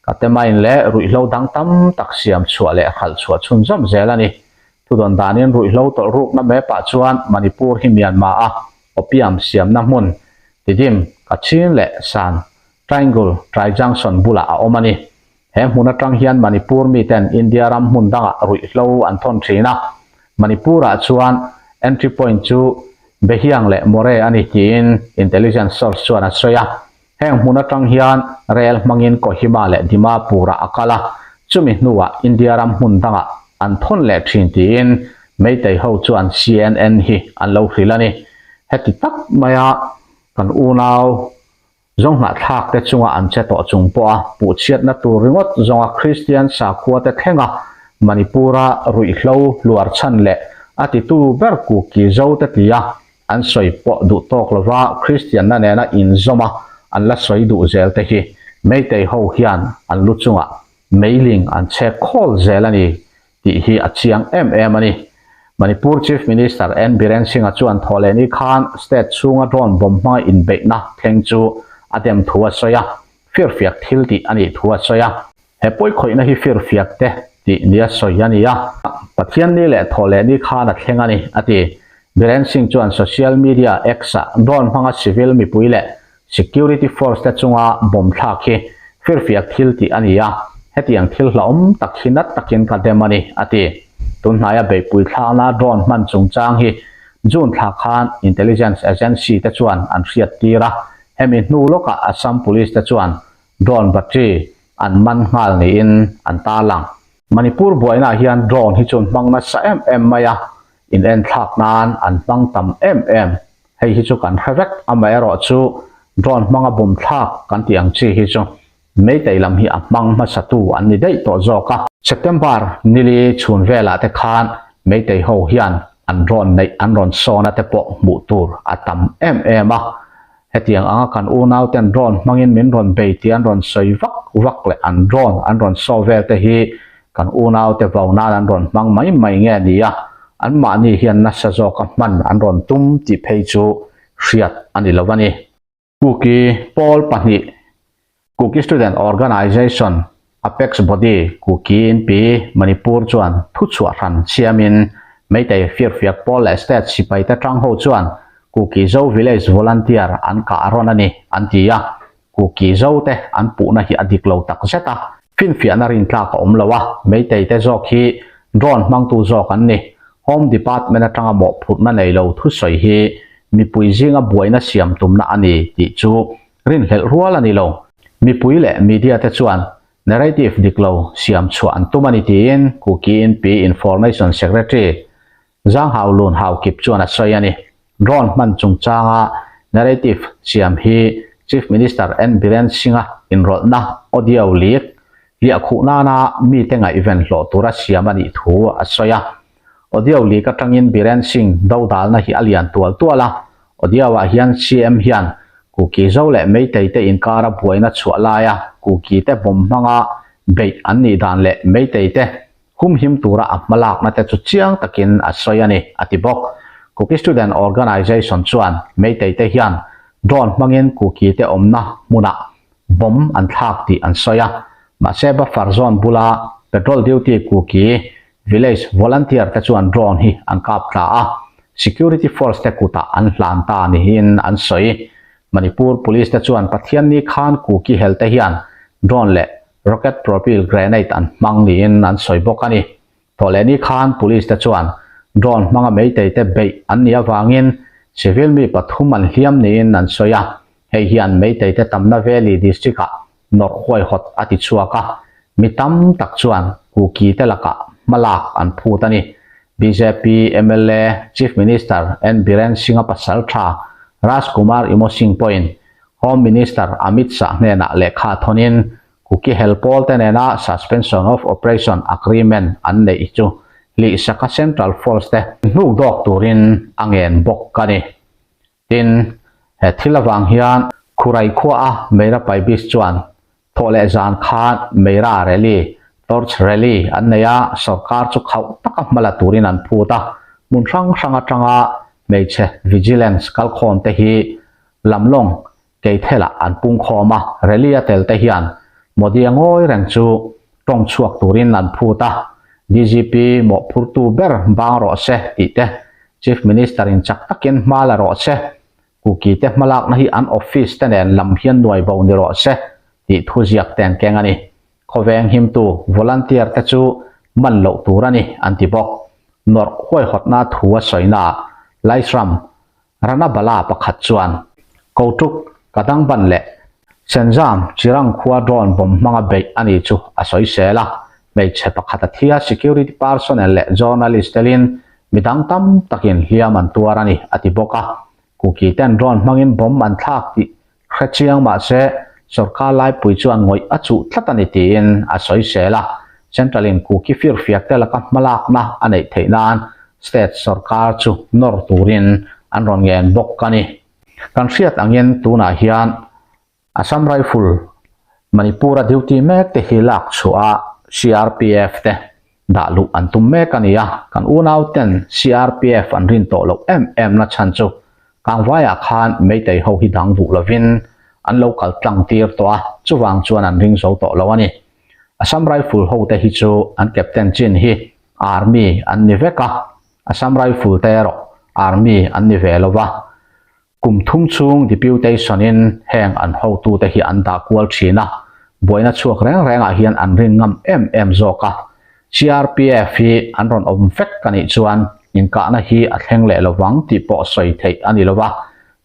ketamine leh ruihhlo dang tam tak siam chhuah leh hralh chhuah chhunzawm zel a ni. Thudawn danin ruihhlo tawlh rukna map-ah chuan Manipur hi Myanmar-a opium siamna hmun Tidim, Kachin leh Shan Triangle, Tri-Junction bulah a awm a ni. He hmun atang hian Manipur miten India ram hmun dangah ruihhlo an thawn thin a, Manipur-ah chuan entry point chu Behiang leh Moreh a ni tiin intelligence source chuan a sawi a. Heng hmun atang hian rel hmangin Kohima leh Dimapur-ah a kal a, chumi hnuah India ram hmun dangah an thawn leh thin tiin Meitei ho chuan CNN hi an lo hrilh a ni. Heti tak maia kan unau Zawnghnah thlak te chunga an che tawh chung pawha puhchhiatna tur ringawt zawnga Kristian sakhua te thlenga Manipur-a ruihhlo hluar chhan leh a titu ber Kuki zo te tia an sawi pawh duh tawk lova Kristianna nena inzawma an la sawi duh zel te hi Meitei ho hian an lu chungah meiling an chhek khawl zel a ni tih hi a chiang em em a ni. Manipur Chief Minister N Biren Singh-a chuan thawhlehni khan state chhunga drone bomb hmanga inbeihna thleng chu a dem thu a sawi a, firfiak thil tih a nih thu a sawi a. He pawikhawihna hi firfiak te tih nia sawi a ni a, Pathianni leh thawhlehni khan a thleng a ni, a ti. Biren Singh chuan social media X-ah drone hmanga civil mipui leh Security force te chunga bomb thlak hi firfiak thil tih a ni a, hetiang thil hlauhawm tak hi nat takin ka dem a ni, a ti. Tunhnaia beihpui thlakna drone hman chungchang hi June thla khan intelligence agency te chuan an hriat tir a, hemi hnu lawkah Assam Police te chuan drone battery an man nghal niin an tarlang. Manipur buainaah hian drone hi chu an hmang nasa em em mai a, inenthlak nan an hmang tam em em. Hei hi chu kan hre vek, amaherawh chu drone hmanga bum thlak kan tih ang chi hi chu Meitei lam hi a hmang hmasatu an ni daih tawh zawk a. September nili chhun velah te khan Meitei ho hian an drone neih an rawn sawn a te pawh hmuh tur a tam em em a. Hetiang anga kan unau ten drone hmangin min rawn bei tih an rawn sawi vak vak leh an drone an rawn saw vel te hi Kan unaute vau nan an rawn hmang mai mai nge ni a, anmahni hian nasa zawka hman an rawn tum tih phei chu hriat a ni lo a ni. Kuki pawl pahnih, Kuki Student Organization, Apex Body, Kuki Inpi, Manipur chuan thuchhuah hran siamin Meitei firfiak pawl leh state sipaite tang ho chuan Kuki Zo Village Volunteer an kah rawn a ni, an ti a. Kuki Zo te an puhna hi a dik lo tak zet a, finfiahna rintlak a awm lo a, Meitei te zawk hi drone hmangtu zawk an ni. Home Department atanga mawhphurhna nei lo thusawi hi mipui zinga buaina siam tumna a ni tih chu rinhlelh rual a ni lo. Mipui leh media te chuan narrative dik lo siam chhuah an tum a ni tiin Kuki Inpi Information Secretary. Zang Hau Lun Haokip chuan a sawi a ni. Drone hman chungchanga narrative siam hi Chief Minister N Biren Singh-a inrawlhna audio leak hliah khuh nana mite ngaihven hlawh tura siam a nih thu a sawi a. Audio leak atangin Biren Singh dodalna hi a lian tual tual a, audio-ah hian CM hian Kuki Zo leh Meitei te inkara buaina chhuah laia Kuki te bawm hmanga beih an nih dan leh Meitei te humhim tura a hmalakna te chu chiang takin a sawi a ni, a ti bawk. Kuki Student Organization chuan Meitei te hian drone hmangin Kuki te awmna hmunah bomb an thlak tih an sawi a, mahse buffer zone bula patrol duty Kuki village volunteer te chuan drone hi an kap tla a, security force te kutah an hlan ta niin an sawi. Manipur Police te chuan Pathianni khan Kuki hel te hian drone leh Rocket propel grenade an hmang niin an sawi bawk a ni. Thawhlehni khan Police te chuan drone hmanga meitei te beih an nih avangin civil mi pathum an hliam niin an sawi a, hei hian meitei te tamna Valley district ah nawrh huaihawt a ti chhuak a, mi tam tak chuan Kuki te lakah hmalak an phut a ni. Bjp mla Chief Minister N Biren Singh-a pasal tha Raj Kumar Imo Singh pawhin Home Minister Amit Shah hnenah lehkha thawnin Kuki hel pawl te nena Suspension of Operation Agreement an neih chu hlihsaka Central Force te hnuk dawk turin a ngen bawk a ni. Tin, he thil avang hian Khurai khuaa Meira Paibis chuan thawh leh zan khan Meira Rally, Torch Rally, an nei a, sorkar chu khauh taka hma la turin an phut a, hmun hrang hrang atanga hmeichhe vigilance kalkhawm te hi Lamlawng Keithela an pung khawm a, rally a tel te hian Modi a ngawi reng chu tawng chhuak turin an phut a, DGP mawhphurtu ber bang rawh se tih te, Chief Minister in chak takin hma la rawh se, Kuki te hmalakna hi an office te nen lam hian nuai bo ni rawh se tih thu ziak te an keng a ni. Khawveng himtu volunteer te chu man loh tur a ni an ti bawk. Nawrh huaihawtna thu a sawinaah Laishram Ranabala pakhat chuan Kotuk, Kadangban leh Senzam Chirang khua drone bomb hmanga beih a ni chu a sawisel a. Hmeichhe pakhat a thi a, security personnel leh journalist telin midang tam takin hliam an tuar a ni, a ti bawk a. Kuki ten drone hmangin bomb an thlak tih hre chiang mahse sorkar laipui chuan ngawih a chuh tlat a ni tiin a sawisel a. Central in Kuki firfiak te laka hmalakna a neih theih nan state sorkar chu nawr turin an rawn ngen bawk a ni. Kan hriat angin tunah hian Assam Rifle Manipur-a duty mek te hi lak chhuah a CRPF te dah luh an tum mek a ni a, kan unau ten CRPF an rin tawh loh em em na chhan chu Kangvaiah khan Meitei ho hi dang duh lovin an lo kal tlang tir tawh a, chuvang chuan an ring zo tawh lo a ni. Assam Rifle ho te hi chu an captain chin hi Army an ni vek a, Assam Rifle te erawh Army an ni ve lo va. Kum thum chhung deputation in heng an hotute hi an dah kual thin a, buaina chhuak reng rengah hian an rin ngam em em zawk a. CRPF hi an rawn awm vek a nih chuan inkahna hi a thleng leh lovang tih pawh sawi theih a ni lova.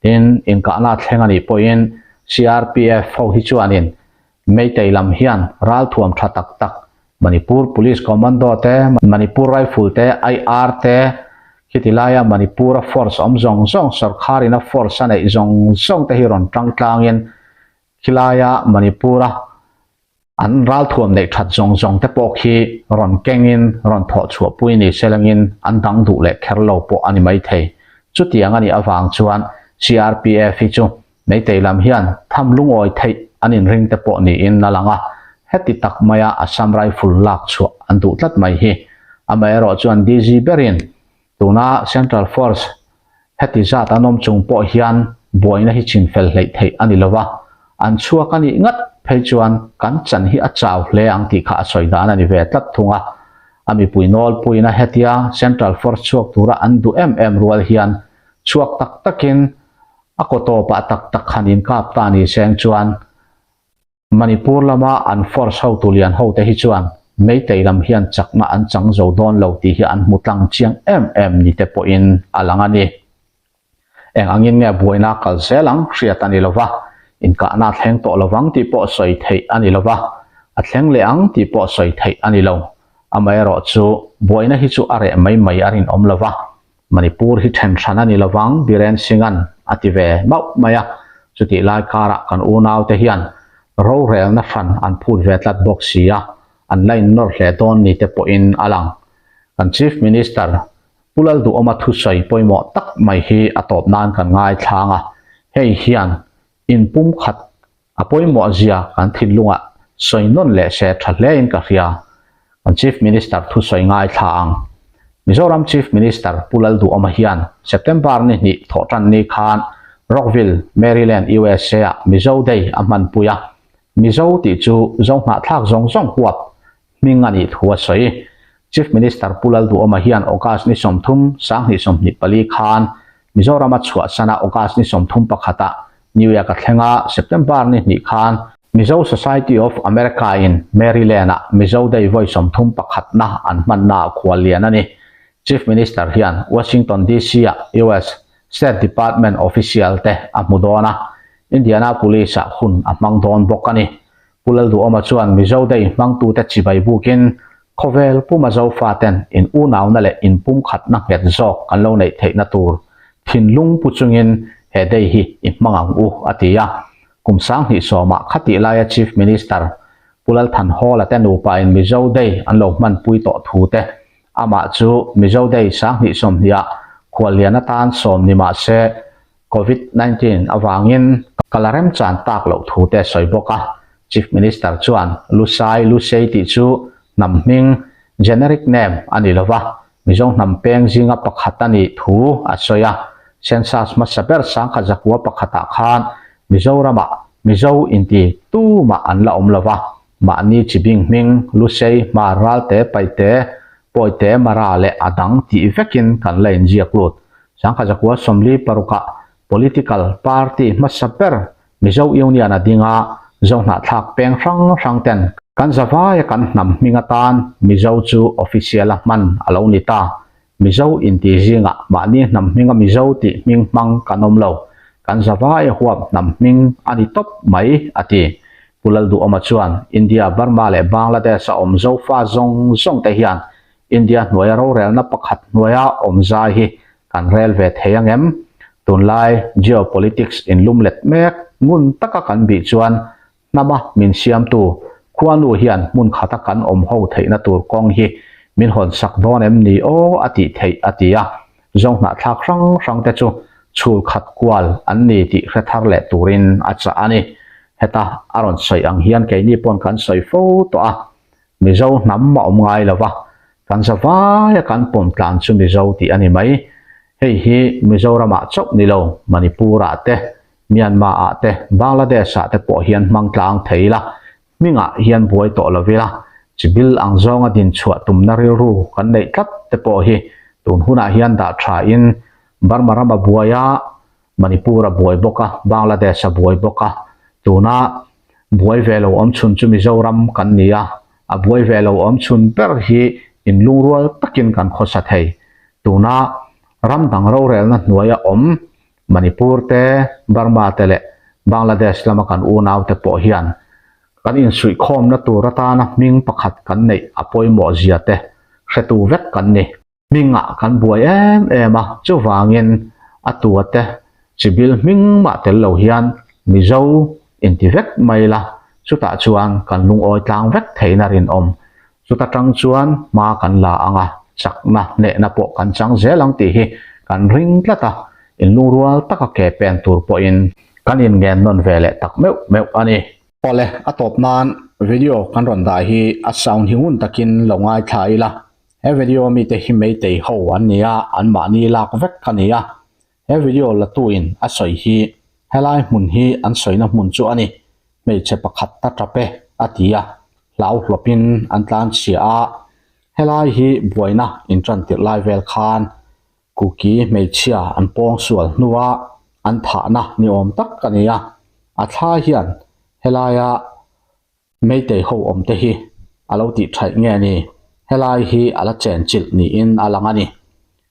Tin, inkahna a thleng a nih pawhin CRPF ho hi chuanin Meitei lam hian ralthuam tha tak tak Manipur Police Commando te, Manipur Rifle te, IR te, khiti laia Manipur-a force awm zawng zawng, sorkharin a force a neih zawng zawng te hi rawn tang tlangin khilaia Manipur-a an ralthuam neih that zawng zawng te pawh khi rawn kengin rawn thawh chhuahpui ni selangin an dang duh leh kher lo pawh a ni maithei. Chutiang a nih avang chuan CRPF hi chu Meitei lam hian tham lungawi theih an inring te pawh niin a lang a, heti tak maia Assam Rifle lak chhuah an duh tlat mai hi. Amaherawh chuan DG berin tuna Central Force heti zat an awm chung pawh hian buaina hi chinfel hleih theih a ni lo va, an chhuak a nih ngat phei chuan kan chan hi a chau hle ang tih kha a sawi dan a ni ve tlat thung a. A mipui nawlpuina hetia Central Force chhuak tura an duh em em rual hian chhuak tak takin A kaw tawpah tak tak han inkap ta ni seng chuan Manipur lama an force hotu lian hote hi chuan Meitei lam hian chakna an chang zo dawn lo tih hi an hmu tlang chiang em em ni te pawhin a lang a ni. Eng angin nge buaina kal zel ang hriat a ni lo va, inkahna a thleng tawh lovang tih pawh sawi theih a ni lo va, a thleng leh ang tih pawh sawi theih a ni lo. Amaherawhchu buaina hi chu a reh mai mai a rinawm lo va. Manipur hi then hran a ni lovang Biren Singh-a'n a ti ve mauh mai a, chutih lai karah kan unaute hian rorelna hran an phut ve tlat bawk si a, an la innawr hle dawn ni te pawhin a lang. Kan Chief Minister Pu Lalduhawma thusawi pawimawh tak mai hi a tawp nan kan ngaithlang a, hei hian inpumkhat A pawimawh zia kan thinlungah sawi nawn leh se tha hlein ka hria. Kan Chief Minister thusawi ngaithla ang. Mizoram Chief Minister Pu Lalduhawma hian September ni hnih thawhtan ni khan Rockville, Maryland, USA ah Mizo Day a hmanpui a. Mizo tih chu Zo hnahthlak zawng zawng huap hming a nih thu a sawi. Chief Minister Pu Lalduhawma hian August ni 30, 2024 khan Mizoram a chhuahsan a, August ni 31 ah New York a thleng a, September ni hnih khan Mizo Society of America in Maryland ah Mizo Day vawi 31 na an hmanna ah khual lian a ni. Chief Minister hian Washington DC ah US State Department official te a hmu dawn a, Indianapolis ah hun a hmang dawn bawk a ni. Pu Lalduhawma chuan Mizo Day hmangtute chibai bukin khawvel puma Zofaten in unauna leh inpumkhatna nghet zawk kan lo neih theihna tur thinlung pu chungin he day hi i hmang ang u, a ti a. Kum 2010 khatih laia Chief Minister Pu Lalthanhawla te nupa in Mizo Day an lo hmanpui tawh thu te amah chu Mizo Day 2020 ah khuallian atan sawm ni mah se Covid 19 avangin ka la remchan tak loh thu te a sawi bawk a. Chief Minister chuan Lusai, Lusei tih chu hnam hming, generic name, a ni lova, Mizo hnam peng zinga pakhat a nih thu a sawi a. Census hmasa ber 1900 pakhatah khan Mizoramah Mizo inti tumah an la awm lova, mahni chibing hming, Lusei, Hmar, Ralte, Paite, Pawite, Mara leh a dang tih vekin kan la inziak lut. 1946ah Political Party hmasa ber Mizo Union a ding a, Zohnahthlak peng hrang hrang ten kan zavaia kan hnam hming atan Mizo chu official a hman a lo ni ta. Mizo inti zingah mahni hnam hminga Mizo tih hming hmang kan awm lo. Kan zavaia huap hnam hming a ni tawp mai, a ti. Pu Lalduhawma chuan India, Burma leh Bangladesh a awm Zofa zawng zawng te hian India hnuaia rorelna pakhat hnuaia awm zai hi kan rel ve thei ang em? Tunlai geopolitics inlum let mek ngun taka kan bih chuan hnama min siamtu khuanu hian hmun khata kan awm ho theihna tur kawng hi min hawn sak dawn em ni aw a tih theih a ti a, zawnghnah thlak hrang hrang te chu chhul khat kual an ni tih hre thar leh turin a chah a ni. Heta a rawn sawi ang hian keini pawn kan sawi fo tawh a, Mizo hnam a awm ngai lo va, kan za vaia kan pawm tlan chu Mizo tih a ni mai. Hei hi Mizoramah chauh ni lo, Manipur-ah te, Myanmar-ah te, Bangladesh-ah te pawh hian hmang tlang thei ila, hmingah hian buai tawh lo ila, chibil ang zawnga din chhuah tumna rilru kan neih tlat te pawh hi tun hunah hian dah thain Burma rama buai a, Manipur a buai bawk a, Bangladesh a buai bawk a, tuna buai ve lo awm chhun chu Mizoram kan ni a, a buai ve lo awm chhun ber hi inlungrual takin kan khawsa thei. Tuna ram dang rorelna hnuaia awm Manipur te, Burma te leh Bangladesh lama kan unau te pawh hian kan insuihkhawmna tur atana hming pakhat kan neih a pawimawh zia te hretu vek kan ni. Hmingah kan buai em em a, chuvangin a tua te chibil hming mah tel lo hian Mizo inti vek mai la, chutah chuan kan lungawi tlang vek theihna rinawm. Chuta tang chuan hma kan la ang a, chakna hnehna pawh kan chang zel ang tih hi kan ring tlat a, inlungrual taka ke pen tur pawhin kan inngen nawn ve leh tak meuh meuh a ni. Awle, a tawp nan video kan rawn dah hi a sound hi ngun takin lo ngaithla ila, He video mite hi Meitei ho an ni a, an mahni lak vek a ni a. He video la tu in a sawi hi helai hmun hi an sawina hmun chu a ni, hmeichhe pakhat ta tap e a ti a, hlau hlawp in an tlan chhia a. Helai hi buaina in tan tirh lai vel khan Kuki hmeichhia an pawng sual hnua an thahna ni awm tak a ni a, a thla hian helaia Meitei ho awm te hi a lo tih thaih nge ni? Helai hi a la chen chilh niin a lang a ni.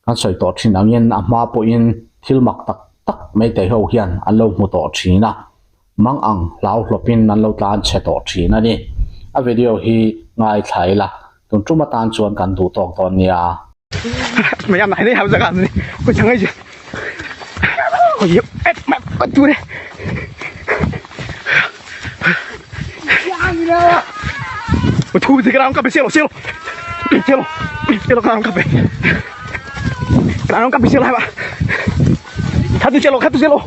Kan sawi tawh thin angin a hma pawhin thil mak tak tak Meitei ho hian an lo hmu tawh thin a, mang ang hlau hlawpin an lo tlan chhe tawh thin a ni. A video hi ngaithla ila, tun tum atan chuan kan duh tawk dawn nia. ꯃꯌꯥꯝꯅ ꯍꯥꯏꯅꯩ ꯍꯥꯏꯕ ꯖꯒꯥꯗꯨꯅꯤ ꯑꯩꯈꯣꯏ ꯆꯪꯉꯛꯏꯁꯦ ꯑꯩꯈꯣꯏ ꯑꯦ ꯃꯌꯥꯝ ꯇꯨꯔꯦ ꯊꯨꯕꯁꯤ ꯀꯅꯥꯝ ꯀꯥꯞꯄꯦ ꯆꯦꯜꯂꯣ ꯆꯦꯜꯂꯣ ꯆꯦꯜꯂꯣ ꯆꯦꯜꯂꯣ ꯀꯅꯥꯝ ꯀꯥꯞꯄꯦ ꯀꯅꯥꯝ ꯀꯥꯞꯄꯦ ꯆꯦꯜꯂꯣ ꯍꯥꯏꯕ ꯈꯔ ꯆꯦꯜꯂꯣ ꯈꯔ ꯆꯦꯜꯂꯣ